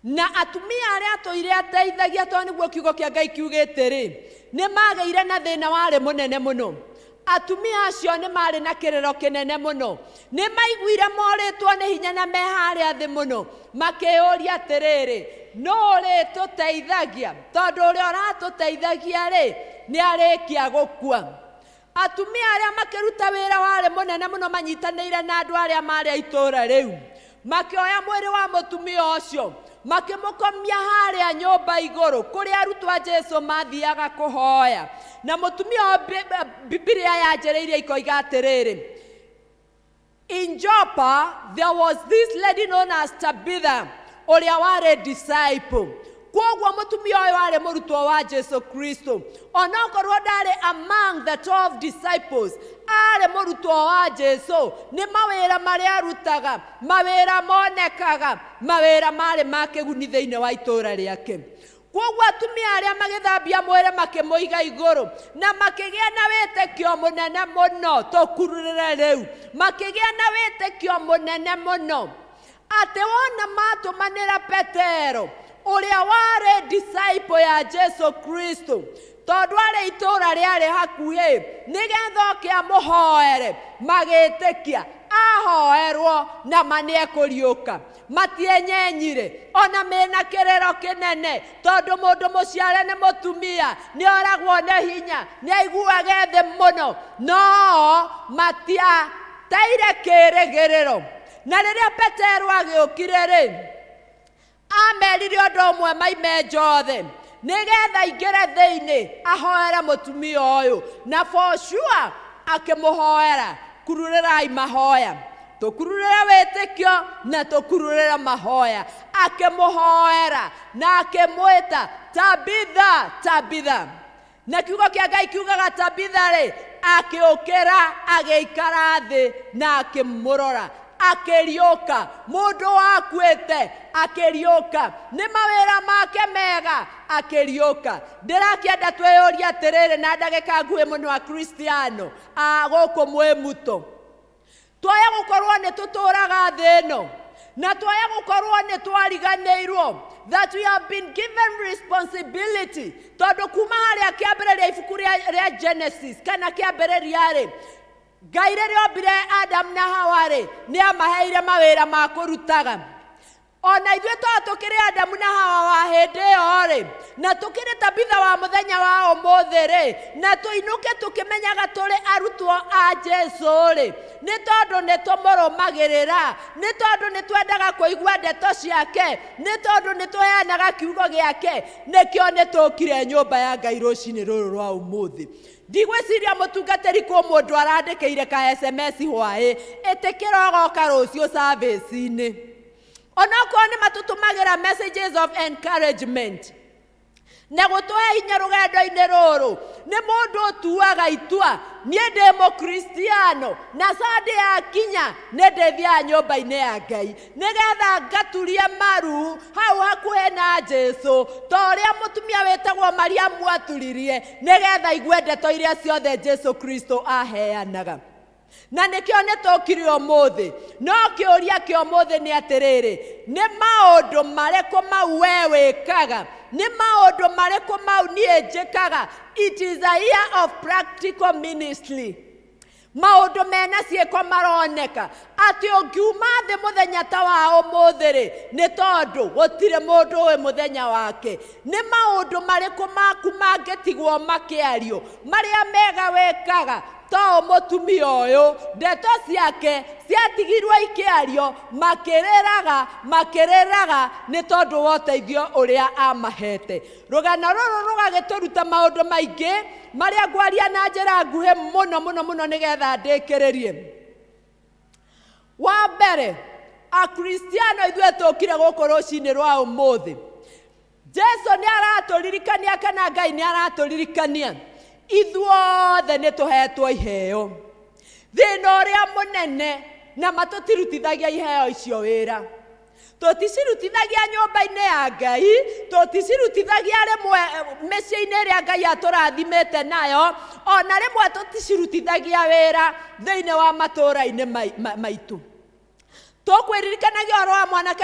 na atumia arĩa atũire ateithagia, tondũ nĩguo kiugo kĩa Ngai kiugĩte rĩ, nĩ magĩire na thĩna warĩ mũnene mũno. Atumia acio nĩ marĩ na kĩrĩro kĩnene mũno, nĩ maiguire morĩtwo nĩ hinya na me harĩa thĩ mũno, makĩyũria atĩrĩrĩ, nũ ũrĩtũteithagia, tondũ ũrĩa ũratũteithagia rĩ nĩ arĩkia gũkua. Atumia arĩa makĩruta wĩra warĩ mũnene mũno manyitanĩire na andũ arĩa marĩ a itũũra rĩu, makĩoya mwĩrĩ wa mũtumia ũcio makĩmũkomia harĩa nyũmba igũrũ kũrĩa arutwo a Jesu mathiaga kũhoya. Na mũtumia ũyũ Biblia yanjĩrĩirie ikoiga atĩrĩrĩ, in Joppa there was this lady known as Tabitha, ũrĩa warĩ disciple. Kwoguo mũtumia ũyũ arĩ mũrutwo wa Jesu Kristo, onokorwo ndarĩ among the 12 disciples, arĩ mũrutwo wa Jesu. Nĩ mawĩra marĩa arutaga, mawĩra monekaga, mawĩra marĩ ma kĩguni thĩinĩ wa itũũra rĩake. Kwoguo atumia arĩa magĩthambia mwĩrĩ makĩmũiga igũrũ, na makĩgĩa na wĩtĩkio mũnene mũno, tũkururĩre rĩu, makĩgĩa na wĩtĩkio mũnene mũno atĩ wona matũmanĩra Petero ũrĩa warĩ disciple ya Jesu Kristo, tondũ arĩ itũũra rĩarĩ hakuhĩ, nĩgetha oke amũhoere, magĩtĩkia ahoerwo na ma nĩekũriũka. Matienyenyire ona mena kĩrĩro kĩnene, tondũ mũndũ mũciare nĩ mũtumia, nĩ oragwo nĩ hinya, nĩ aiguage thĩ mũno, no matiateire kĩĩrĩgĩrĩro. Na rĩrĩa Petero agĩũkire rĩ, amerire ũndũ ũmwe, maime nja othe nĩgetha aingĩre thĩinĩ ahoere mũtumia ũyũ, na for sure akĩmũhoera. Kururĩrai mahoya, tũkururĩre wĩtĩkio na tũkururĩre mahoya. Akĩmũhoera na akĩmwĩta Tabitha, Tabitha. Na kiugo kĩa Ngai kiugaga Tabitha rĩ, akĩũkĩra agĩikara thĩ na akĩmũrora, akĩriũka. Mũndũ wakuĩte akĩriũka nĩ mawĩra make mega, akĩriũka. Ndĩrakĩenda twĩyũrie atĩrĩrĩ na ndagĩka nguhĩ mũno, akristiano a gũkũ mwĩmuto, twaya gũkorwo nĩ tũtũraga thĩ ĩno, na twaya gũkorwo nĩ twariganĩirwo that we have been given responsibility, tondũ kuma harĩa kĩambĩrĩria ibuku rĩa Genesis kana kĩambĩrĩria rĩ, Ngai rĩrĩa ombire Adam na Hawa rĩ, nĩ amaheire mawĩra ma kũrutaga. Ona ithuĩ to tũkĩrĩ Adamu na Hawa wa hĩndĩ ĩyo rĩ, na tũkĩrĩ Tabitha wa mũthenya wa ũmũthĩ rĩ, na tũinũke tũkĩmenyaga tũrĩ arutwo a Jesu rĩ, nĩ tondũ nĩ tũmũrũmagĩrĩra, nĩ tondũ nĩ twendaga kũigua ndeto ciake, nĩ tondũ nĩ tũheanaga kiugo gĩake, nĩkĩo nĩ tũkire nyũmba ya Ngai rũcinĩ rũrũ rwa ũmũthĩ. Ndigwĩciria mũtungatĩri kwĩ mũndũ arandĩkĩire ka SMS hwaĩ, ĩtĩkĩra ũgoka rũciũ service-inĩ. Onokorwo nĩ matũtũmagĩra messages of encouragement na gũtũhe hinya rũgendo-inĩ rũrũ, nĩ mũndũ ũtuaga itua, niĩ ndĩ mũkristiano na Sunday yakinya nĩ ndĩthiaga nyũmba-inĩ ya Ngai nĩgetha ngaturie maru hau hakuhĩ na Jesu, ta ũrĩa mũtumia wĩtagwo Mariamu aturirie nĩgetha aigue ndeto iria ciothe Jesu Kristo aheanaga. Na nĩkĩo nĩ tũkire ũmũthĩ. No kĩũria kĩa ũmũthĩ nĩ atĩrĩrĩ, nĩ maũndũ marĩkũ mau we wĩkaga? Nĩ maũndũ marĩkũ mau niĩ njĩkaga? It is a year of practical ministry. Maũndũ mena ciĩko maroneka atĩ ũngiuma thĩ mũthenya ta wa ũmũthĩ rĩ, nĩ tondũ gũtirĩ mũndũ ũĩ mũthenya wake. Nĩ maũndũ marĩkũ maku mangĩtigwo makĩario, marĩa mega wĩkaga? To mũtumia ũyũ ndeto ciake ciatigirwo ikĩario, makĩrĩraga makĩrĩraga nĩ tondũ wa ũteithio ũrĩa amahete. Rũgano rũrũ rũgagĩtũruta maũndũ maingĩ marĩa ngwaria na njĩra nguhĩ mũno mũno mũno nĩgetha ndĩkĩrĩrie. Wa mbere, akristiano ithuĩ tũkire gũkũ rũcinĩ rwa ũmũthĩ, Jesu nĩ aratũririkania kana Ngai nĩ aratũririkania ithuothe nĩ tũhetwo iheo. Thĩna ũrĩa mũnene na matũtirutithagia iheo icio wĩra, tũticirutithagia nyũmba-inĩ ya Ngai, tũticirutithagia rĩmwe mĩciĩ-inĩ ĩrĩa Ngai atũrathimĩte nayo, ona rĩmwe tũticirutithagia wĩra thĩinĩ wa matũũra-inĩ maitũ. Tũkwĩririkanagia ũhoro wa mwanake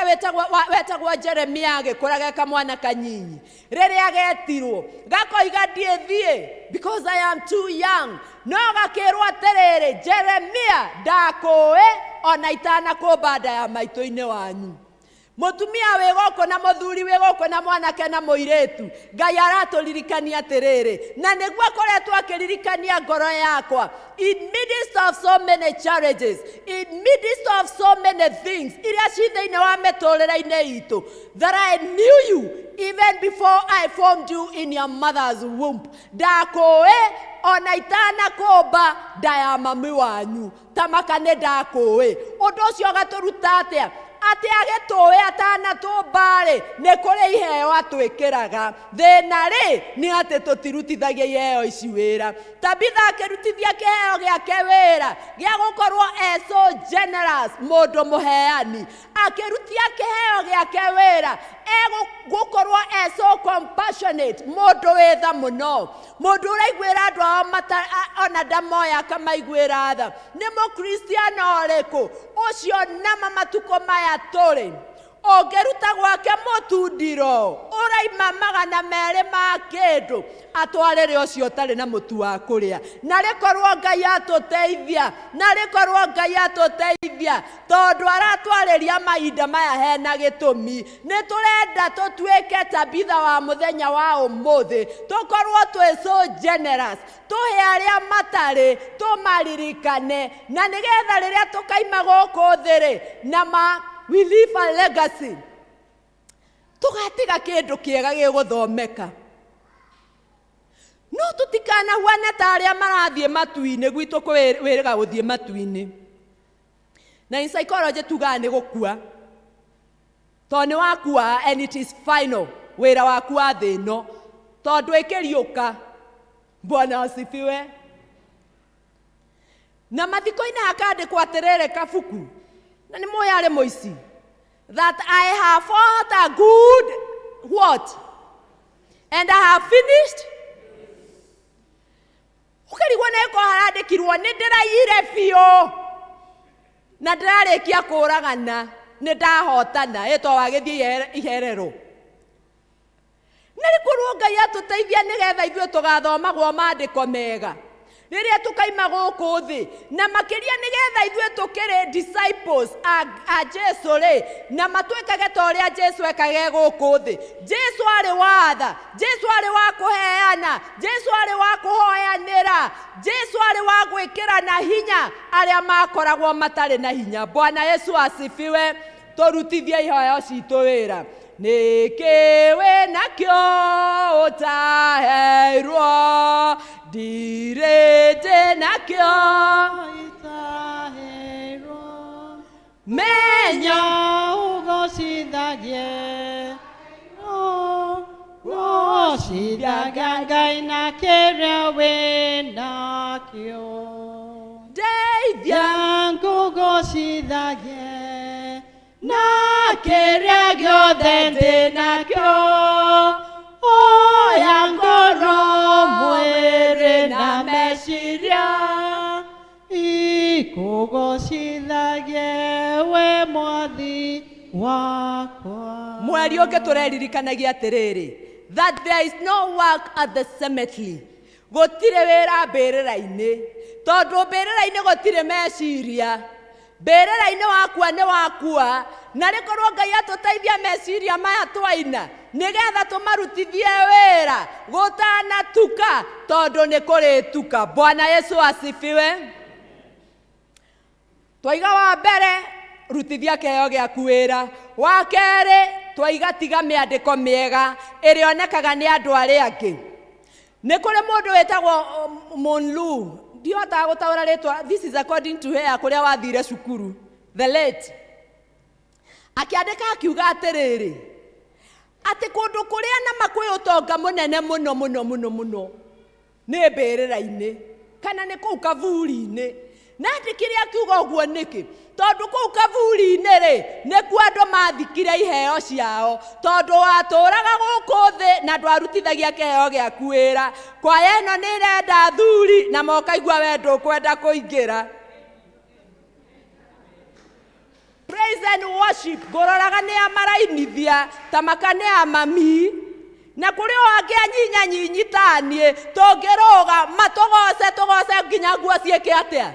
wetagwo Jeremia agĩkũra ge kamwana kanyinyi, rĩrĩa getirwo gakoiga ndiĩthiĩ because I am too young, no gakĩrwo atĩrĩrĩ, Jeremia ndakũĩ ona itanakũmba nda ya maitũ-inĩ wanyu. Mũtumia wĩ gũkũ na mũthuri wĩ gũkũ na mwanake na mũirĩtu, Ngai aratũririkania atĩrĩrĩ, na nĩguo akoretwo akĩririkania ngoro yakwa in midst of so many challenges, in midst of so many things iria ci thĩinĩ wa mĩtũrĩre-inĩ itũ, that I knew you even before I formed you in your mother's womb. Ndakũĩ ona itanakũmba nda ya mami wanyu, tamaka nĩ ndakũĩ. Ũndũ ũcio ũgatũruta atĩa? Atĩ agĩtũĩ atanatũmba-rĩ, nĩ kũrĩ iheo atwĩkĩraga. Thĩna rĩ nĩ atĩ tũtirutithagia iheo ici wĩra. Tabitha akĩrutithia kĩheo gĩake wĩra gĩa gũkorwo e so generous, mũndũ mũheani, akĩrutia kĩheo gĩake wĩra gũkorwo e so compassionate, mũndũ wĩ tha mũno, mũndũ ũraiguĩra andũ ao ona ndamoya akamaiguĩra tha. Nĩ mũkristiano ũrĩkũ ũcio nama matukũ maya tũrĩ Ũngĩruta gwake mũtu ndiro ũraima 200 ma kĩndũ, atwarĩre ũcio ũtarĩ na mũtu wa kũrĩa. Na rĩkorwo Ngai atũteithia, na rĩkorwo Ngai atũteithia, tondũ aratwarĩria mahinda maya hena gĩtũmi. Nĩ tũrenda tũtuĩke Tabitha wa mũthenya wa ũmũthĩ, tũkorwo twĩ so generous, tũhe arĩa matarĩ, tũmaririkane, na nĩgetha rĩrĩa tũkaima gũkũ thĩ rĩ, na ma we leave a legacy, tũgatiga kĩndũ kĩega gĩgũthomeka. No tũtikanahuane ta arĩa marathiĩ matu-inĩ. Gwitũ kwĩrĩga gũthiĩ matu-inĩ, na in psychology tugaga nĩ gũkua, tondũ nĩ wakua and it is final, wĩra waku wa thĩ ĩno, tondũ ĩkĩriũka. Bwana asifiwe. Na mathiko-inĩ hakandĩkwo atĩrĩrĩ kabuku, na nĩ mũĩ arĩ mũici, that I have fought a good what and I have finished. Ũkarigwo nĩ ko harandĩkirwo nĩ ndĩraiyire biũ na ndĩrarĩkia kũragana, nĩ ndahotana, ĩ to wagĩthiĩ iherero. Na rĩkorwo Ngai atũteithia nĩgetha ithuĩ tũgathomagwo maandĩko mega rĩrĩa tũkaima gũkũ thĩ, na makĩria nĩgetha ithuĩ tũkĩrĩ disciples a Jesu rĩ, na matwĩkage ta ũrĩa Jesu ekage gũkũ thĩ. Jesu arĩ watha, Jesu arĩ wa kũheana, Jesu arĩ wa kũhoyanĩra, Jesu arĩ wa gwĩkĩra na hinya arĩa makoragwo matarĩ na hinya. Bwana Yesu asifiwe. Tũrutithie ihoyo citũ wĩra. Nĩkĩ wĩnakĩo ũtaheirwo? Ndirĩ ndĩnakĩo. Menya ũgocithagie, gocithagia Ngai na kĩrĩa wĩnakĩo. Ndeithia ngũgocithagie na kĩrĩa gĩothe ndĩnakĩo. Oya ngoro, mwĩrĩ na meciria, ikũgocithagie we Mwathi wakwa. Mweri ũngĩ tũreririkanagia atĩrĩrĩ, that there is no work at the cemetery, gũtirĩ wĩra mbĩrĩra-inĩ, tondũ mbĩrĩra-inĩ gũtirĩ meciria. Mbĩrĩra-inĩ wakua nĩ wakua. Na rĩkorwo Ngai atũteithia meciria maya twaina nĩgetha tũmarutithie wĩra gũtanatuka, tondũ nĩ kũrĩtuka. Bwana Yesu asifiwe. Twaiga wa mbere, rutithia kĩheo gĩaku wĩra. Wa kerĩ twaiga, tiga mĩandĩko mĩega ĩrĩa onekaga nĩ andũ arĩa angĩ. Nĩ kũrĩ mũndũ wĩtagwo Monlu, ndihotaga gũtaũra rĩtwa, this is according to here kũrĩa wathire cukuru, the late akĩandĩka akiuga atĩrĩrĩ, atĩ kũndũ kũrĩa nama kwĩ ũtonga mũnene mũno mũno mũno mũno nĩ mbĩrĩra-inĩ kana nĩ kũu kaburi-inĩ. Na andĩkire akiuga ũguo nĩkĩ? Tondũ kũu kaburi-inĩ rĩ, nĩkuo andũ mathikire iheo ciao, tondũ watũraga gũkũ thĩ na ndwarutithagia kĩheo gĩaku wĩra. Kwaya ĩno nĩ ĩrenda athuri na mokaigua we ndũkwenda kũingĩra praise and worship. Ngũroraga nĩ a marainithia ta maka nĩ a mami, na kũrĩ o angĩ anyinya nyinyi ta niĩ tũngĩrũga matũgoce, tũgoce nginya nguo ciĩke atĩa,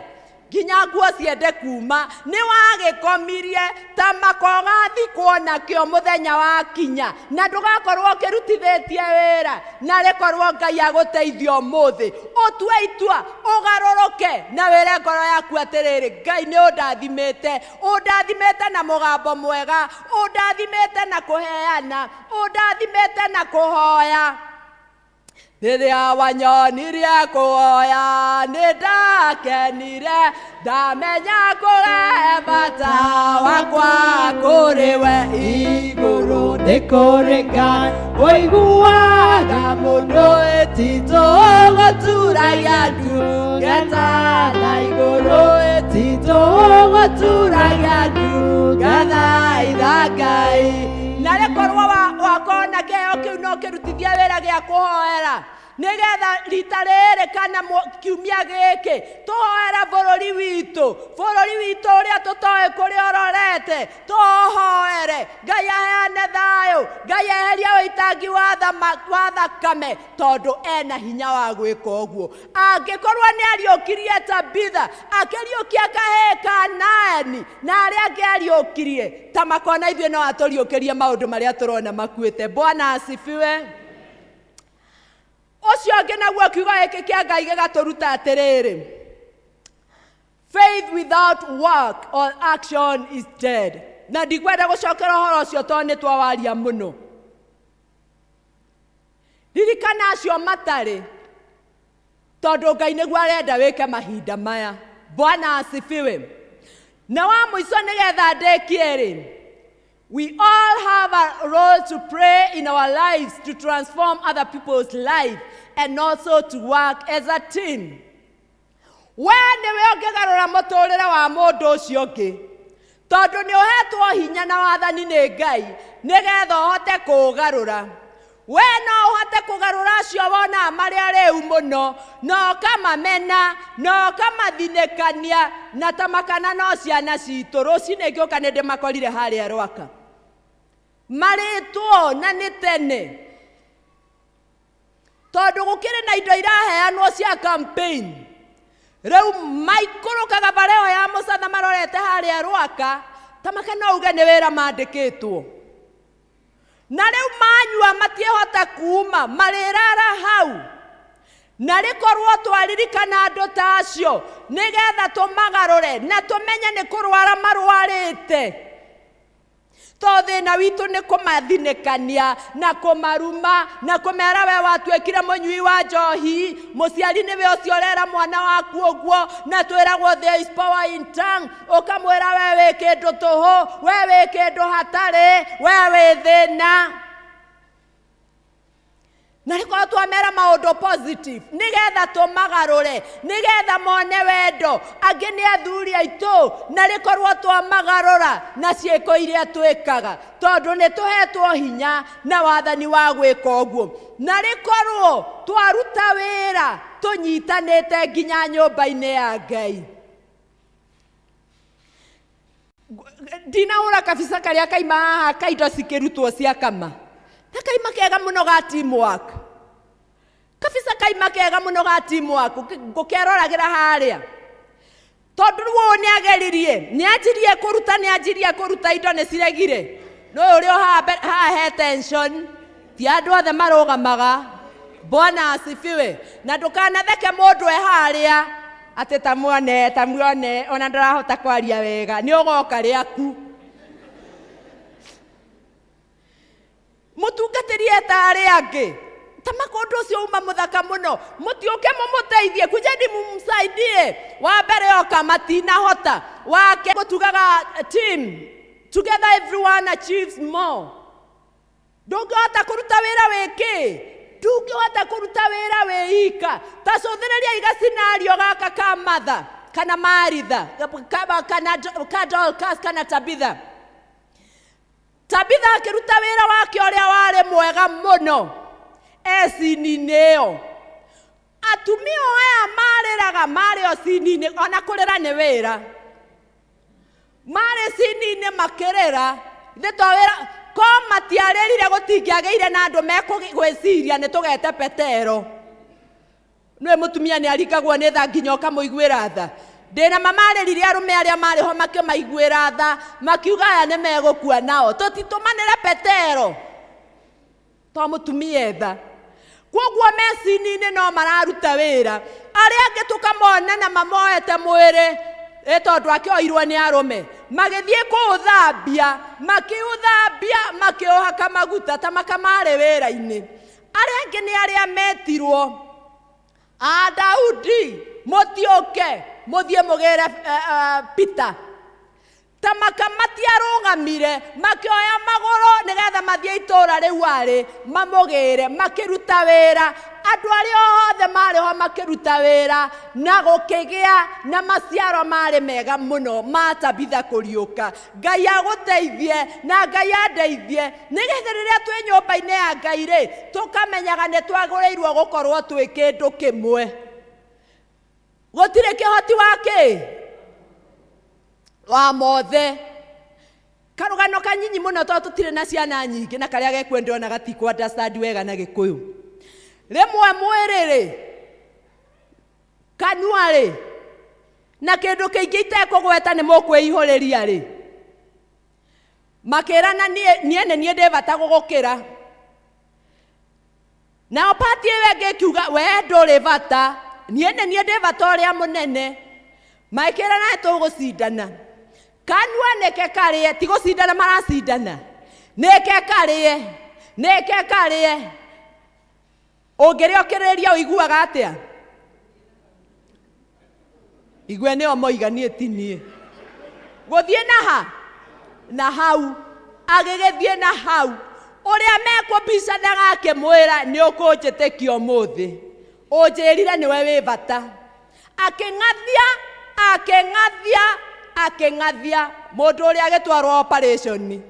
nginya nguo ciende kuma. Nĩ wagĩkomirie ta maka ũgathikwo nakĩo mũthenya wa kinya, na ndũgakorwo ũkĩrutithĩtie wĩra. Na rĩkorwo Ngai agũteithia ũmũthĩ ũtue itua, ũgarũrũke na wĩre ngoro yaku atĩrĩrĩ, Ngai nĩ ũndathimĩte, ũndathimĩte na mũgambo mwega, ũndathimĩte na kũheana, ũndathimĩte na kũhoya. Rĩrĩa wanyonirie kũhoya nĩ ndakenire, ndamenya kũrehe bata wakwa kũrĩ we igũrũ. Nĩ kũrĩ Ngai ũiguaga mũndũ ĩtitũ gũturagia ndungata na igũrũ, ĩtitũ gũturagia ndungathaitha Ngai. Na rĩkorwo wakona kĩheo kĩu no kĩrutithie wĩra gĩa kũhoera. Nĩgetha rita rĩrĩ kana kiumia gĩkĩ tũhoere bũrũri witũ, bũrũri witũ ũrĩa tũtoĩ kũrĩa ũrorete, tũhoere Ngai aheane thayũ, Ngai eherie ũitangi wa thakame, tondũ ena hinya wa gwĩka ũguo. Angĩkorwo nĩ ariũkirie Tabitha, akĩriũkia kahĩĩ ka Naeni na arĩa angĩ ariũkirie, ta makona ithuĩ no atũriũkĩrie maũndũ marĩa tũrona makuĩte. Bwana asifiwe. Ũcio ũngĩ naguo kiugo gĩkĩ kĩa Ngai gĩgatũruta atĩrĩrĩ, faith without work or action is dead. Na ndikwenda gũcokera ũhoro ũcio tondũ nĩ twawaria mũno. Ririkana acio matarĩ, tondũ Ngai nĩguo arenda wĩke mahinda maya. Bwana asifiwe. Na wa mũico nĩgetha ndĩkie rĩ, we all have a role to play in our lives to transform other people's life and also to work as a team. We nĩwe ũngĩgarũra mũtũrĩre wa mũndũ ũcio ũngĩ, tondũ nĩ ũhetwo hinya na wathani nĩ Ngai nĩgetha ũhote kũũgarũra. We no ũhote kũgarũra acio wonaga marĩ arĩu mũno, na ũkamamena, na ũkamathinĩkania, na ta makana no ciana citũ. Rũcinĩ ngĩũka nĩ ndĩmakorire harĩa Rwaka. Marĩtwo na nĩ tene. Tondũ gũkĩrĩ na indo iraheanwo cia campaign. Rĩu maikũrũkaga bara ĩyo ya Mũcatha marorete harĩa Rwaka, ta makana uge nĩ wĩra mandĩkĩtwo. Na rĩu manyua matiĩhota kuuma, marĩrara hau. Na rĩkorwo twaririkana andũ ta acio, nĩgetha tũmagarũre na tũmenye nĩ kũrwara marwarĩte. To thĩna witũ nĩ kũmathinĩkania na kũmaruma na kũmera we watuĩkire mũnyui wa njohi, mũciari nĩwe ũcio ũrera mwana waku ũguo, na twĩragwo there is power in tongue, ũkamwĩra we wĩ kĩndũ tũhũ, we wĩ kĩndũ hatarĩ, we wĩ thĩna. Na rĩkorwo twamera maũndũ positive nĩgetha tũmagarũre, nĩgetha mone wendo. Angĩ nĩ athuri aitũ, na rĩkorwo twamagarũra na ciĩko iria twĩkaga, tondũ nĩ tũhetwo hinya na wathani wa gwĩka ũguo. Na rĩkorwo twaruta wĩra tũnyitanĩte nginya nyũmba-inĩ ya Ngai. Ndinahũra kabisa karĩa kaima haha ka indo cikĩrutwo cia kama, na kaima kega mũno ga teamwork. Kabisa kaima kega mũno ga teamwork, ngũkeroragĩra harĩa. Tondũ rĩu ũyũ nĩ ageririe, nĩ anjirie kũruta, nĩ anjirie kũruta indo nĩ ciregire. No ũyũ ũrĩ o haha mbere, haha he tension, ti andũ othe marũgamaga. Bwana asifiwe. Na ndũkanatheke mũndũ e harĩa atĩ ta muone, ta muone, ona ndarahota kwaria wega, nĩ ũgoka rĩaku. Mũtungatĩri eta arĩa angĩ, ta makũndũ ũcio uma mũthaka mũno, mũtiũke mũmũteithie, kujeni mumsaidie. Wa mbere oka matinahota, wake gũtugaga team, together everyone achieves more. Ndũngĩhota kũruta wĩra wĩ kĩ? Ndũngĩhota kũruta wĩra wĩ ika. Ta cũthĩrĩria iga scenario gaka ka Martha kana Maritha kana ka Dorcas kana Tabitha. Tabitha akĩruta wĩra wake ũrĩa warĩ mwega mũno e cini-inĩ ĩyo. Atumia o aya marĩraga marĩ o cini-inĩ, ona kũrĩra nĩ wĩra. Marĩ cini-inĩ makĩrĩra, ithe to wĩra, ko matiarĩrire gũtingĩagĩire na andũ mekũgwĩciria nĩ tũgete Petero. Nĩwe mũtumia nĩ aringagwo nĩ tha nginya ũkamũiguĩra tha. Ndĩna ma marĩrire arũme arĩa marĩ ho makĩmaiguĩra tha, makiuga aya nĩ megũkua nao. Tũtitũmanĩre Petero to mũtumia etha. Kwoguo mecini-inĩ no mararuta wĩra. Arĩa angĩ tũkamona na mamoete mwĩrĩ, ĩ tondũ akĩoirwo nĩ arũme. Magĩthiĩ kũũthambia, makĩũthambia, makĩũhaka maguta ta makamarĩ wĩra-inĩ. Arĩa angĩ nĩ arĩa metirwo a Daudi, mũtiũke mũthiĩ mũgĩre Peter. Ta maka matiarũgamire, makĩoya magũrũ nĩgetha mathiĩ itũũra rĩu arĩ mamũgĩre, makĩruta wĩra. Andũ arĩa othe marĩ ho makĩruta wĩra na gũkĩgĩa na maciaro marĩ mega mũno ma Tabitha kũriũka. Ngai agũteithie na Ngai andeithie nĩgetha rĩrĩa twĩ nyũmba-inĩ ya Ngai rĩ, tũkamenyaga nĩ twagĩrĩirwo gũkorwo twĩ kĩndũ kĩmwe. Gũtirĩ kĩhoti wa kĩ wa mothe. Karũgano kanyinyi mũno tondũ tũtirĩ na ciana nyingĩ na karĩa gekuo ndĩrona gatikũ understand wega na Gĩkũyũ. Rĩmwe mwĩrĩ rĩ, kanua rĩ, na kĩndũ kĩingĩ itekũgweta nĩ mũkwĩihũrĩria rĩ, makĩrana niĩ niĩ nĩ niĩ ndĩ bata gũgũkĩra. Nao pati ĩyo ĩngĩ ĩkiuga we ndũrĩ bata, niĩ nĩ niĩ ndĩ bata ũrĩa mũnene. Makĩrana nĩ tũgũcindana. Kanua nĩke karĩe, ti gũcindana maracindana, nĩke karĩe, nĩke karĩe. Ũngĩrĩa ũkĩrĩrĩria ũiguaga atĩa? Igue nĩo moiga, niĩ ti niĩ. Gũthiĩ na ha? Na hau. Agĩgĩthiĩ na hau. Ũrĩa mekũbicanaga akĩmwĩra nĩ ũkũnjĩtĩkia ũmũthĩ. Ũnjĩrire nĩwe wĩ bata. Akĩng'athia, akĩng'athia, akĩng'athia. Mũndũ ũrĩa agĩtwarwo operation.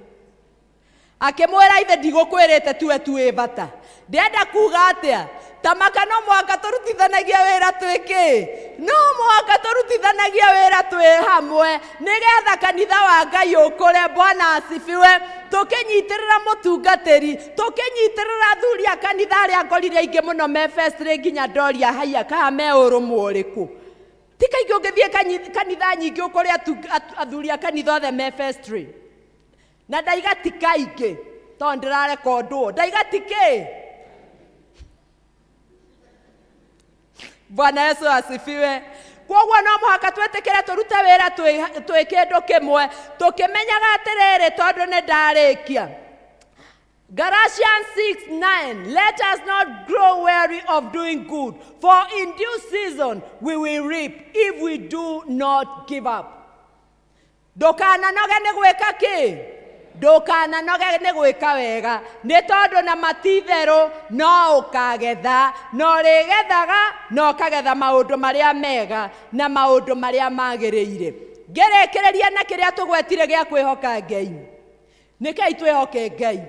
Akĩmwĩra ithe ndigũkwĩrĩte tuwe tu wĩ bata. Ndĩrenda kuga atĩa? Tamaka no mũhaka tũrutithanagie wĩra twĩ kĩ? No mũhaka tũrutithanagie wĩra twĩ hamwe nĩgetha kanitha wa Ngai ũkũre. Bwana asifiwe. Tũkĩnyitĩrĩra mũtungatĩri, tũkĩnyitĩrĩra athuri a kanitha arĩa ngorire aingĩ mũno me first rĩ nginya ndoria haiya kana me ũrũmwe ũrĩkũ. Ti kaingĩ ũngĩthiĩ kanitha nyingĩ ũkore athuri a kanitha othe me first rĩ. Na ndaiga ti kaingĩ tondũ ndĩrarekondwo, ndaiga ti kĩ. Bwana Yesu asifiwe. Koguo no mũhaka twĩtĩkĩre tũrute wĩra twĩ kĩndũ kĩmwe, tũkĩmenyaga atĩrĩrĩ tondũ nĩ ndarĩkia. Galatians 6:9, let us not grow weary of doing good, for in due season we will reap if we do not give up. Ndũkananoge nĩ gwĩka kĩ? Ndũkananoge nĩ gwĩka wega, nĩ tondũ na matitherũ no ũkagetha, na ũrĩgethaga na ũkagetha maũndũ marĩa mega na maũndũ marĩa magĩrĩire. Ngĩrĩkĩrĩria na kĩrĩa tũgwetire gĩa kwĩhoka Ngai. Nĩkĩi twĩhoke Ngai?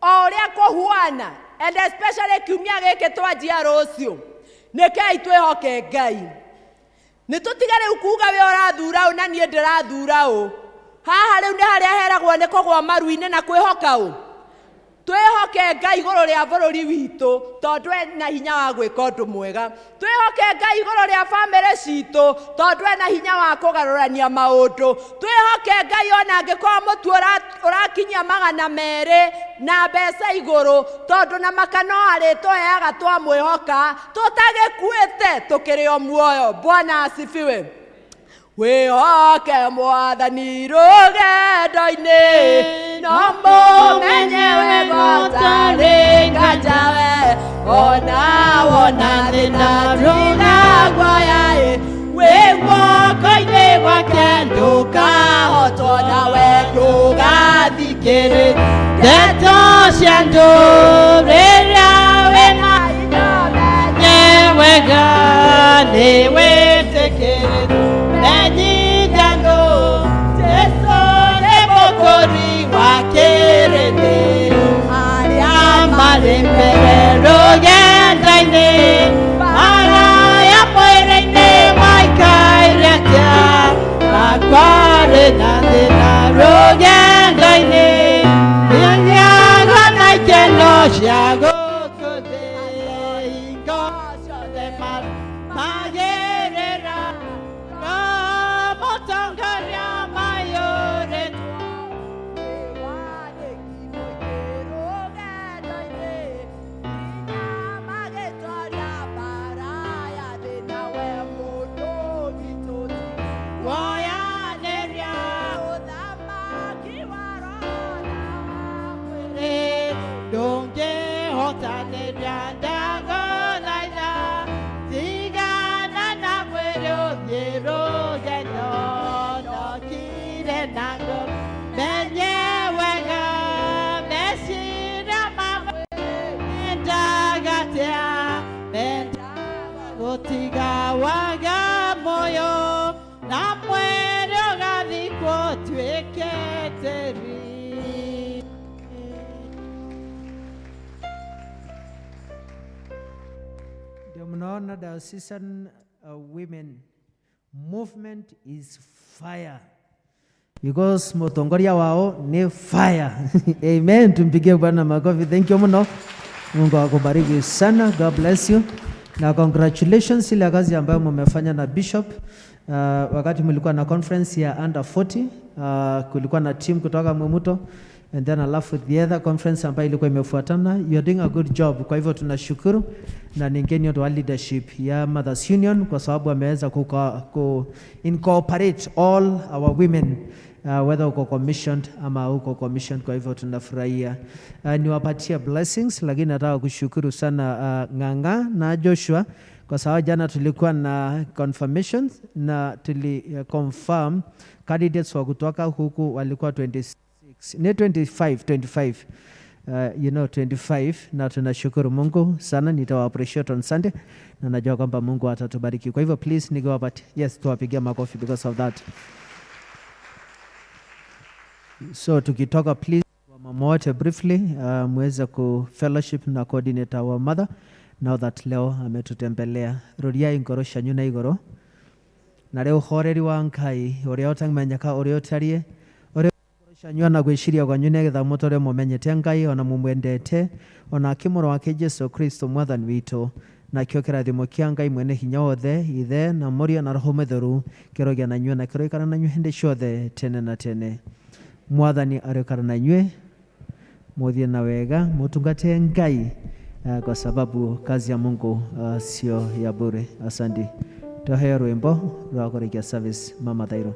O ũrĩa kũhuana, and especially kiumia gĩkĩ twanjia rũciũ, nĩkĩi twĩhoke Ngai? Nĩ tũtige rĩu kuga we ũrathura ũ na niĩ ndĩrathura ũ. Haha rĩu nĩ harĩa heragwo nĩ kũgwa maru-inĩ na kwĩhoka ũ. Twĩhoke Ngai igũrũ rĩa bũrũri witũ tondũ ena hinya wa gwĩka ũndũ mwega. Twĩhoke Ngai igũrũ rĩa bamĩrĩ citũ tondũ ena hinya wa kũgarũrania maũndũ. Twĩhoke Ngai ona angĩkorwo mũtu ũrakinyia 200 na mbeca igũrũ, tondũ na maka no arĩtũheaga twamwĩhoka tũtagĩkuĩte tũkĩrĩ o muoyo. Bwana asifiwe. Wĩhoke Mwathani rũgendo-inĩ, no mũmenye wega ũtarĩ nganja we, ona wona thĩna ndũnaguoya ĩ, wĩ guoko-inĩ gwake ndũkahotwo nawe ndũgathikĩrĩria ndeto cia andũ rĩrĩa wĩna indo menye wega nĩ wĩtĩkĩrĩte menyithia andũ Jesũ nĩ mũkũri wa kĩrĩndĩ arĩa marĩ mbere rũgendo-inĩ maraya mwĩrĩ-inĩ maikaire atĩa makwarĩ na thĩna rũgendo-inĩ nĩnyaga na ikeno cia gũkũ thĩ hingo ciothe magĩrĩra no mũtongoria maiyũrĩtwo guoyanĩria ndũngĩhotanĩria ndagũthaitha tigana na Tiga waga moyo na mwĩrĩ ũgathikwo ũtuĩke tĩri. Ndio mnaona diocesan women movement is fire because mutongoria wao ni fire. Amen. Tumpigie Bwana makofi. Thank you mno. Mungu akubariki sana. God bless you. Na congratulations ile kazi ambayo mmefanya na Bishop. Wakati mlikuwa na conference ya under 40, kulikuwa na team kutoka Mwimuto and then alafu the other conference ambayo ilikuwa imefuatana. You are doing a good job. Kwa hivyo tunashukuru na ningeni wa leadership ya Mothers Union kwa sababu ameweza ku incorporate all our women, whether uko commissioned ama uko commissioned. Kwa hivyo tunafurahia. Niwapatie blessings, lakini nataka kushukuru sana Ng'ang'a na Joshua kwa sababu jana tulikuwa na confirmations na tuli confirm candidates wa kutoka huku walikuwa 26 ni 25 25 25, na tunashukuru Mungu sana. Nitawa appreciate on Sunday na najua kwamba Mungu atatubariki. Kwa hivyo please nikiwapatia, yes, tuwapigie makofi because of that. So tukitoka, please, wamama wote briefly muweze ku fellowship na coordinator wa mother now that leo ametutembelea. Ruria ngoro cianyu na igoro na rĩu horeri wa Ngai ũrĩa ũtamenyeka ũrĩa ũtariĩ ũrĩa ngoro cianyu ona gwĩciria kwanyu nĩgetha mũtũre mũmenyete Ngai ona mũmwendete ona mũrũ wake Jesu Kristo mwathani witũ. Nakĩo kĩrathimo kĩa Ngai mwene hinya wothe, Ithe na Mũriũ na Roho Mũtheru, kĩrogĩa na inyuĩ na kĩroikara na inyuĩ hĩndĩ ciothe tene na tene. Mwathani arĩikara na inyuĩ. Mũthiĩ na wega, mũtungate Ngai, kwa sababu kazi ya Mungu sio ya bure. Asante. Tuheo rwimbo rwa kũrĩkia service, Mama Thairo.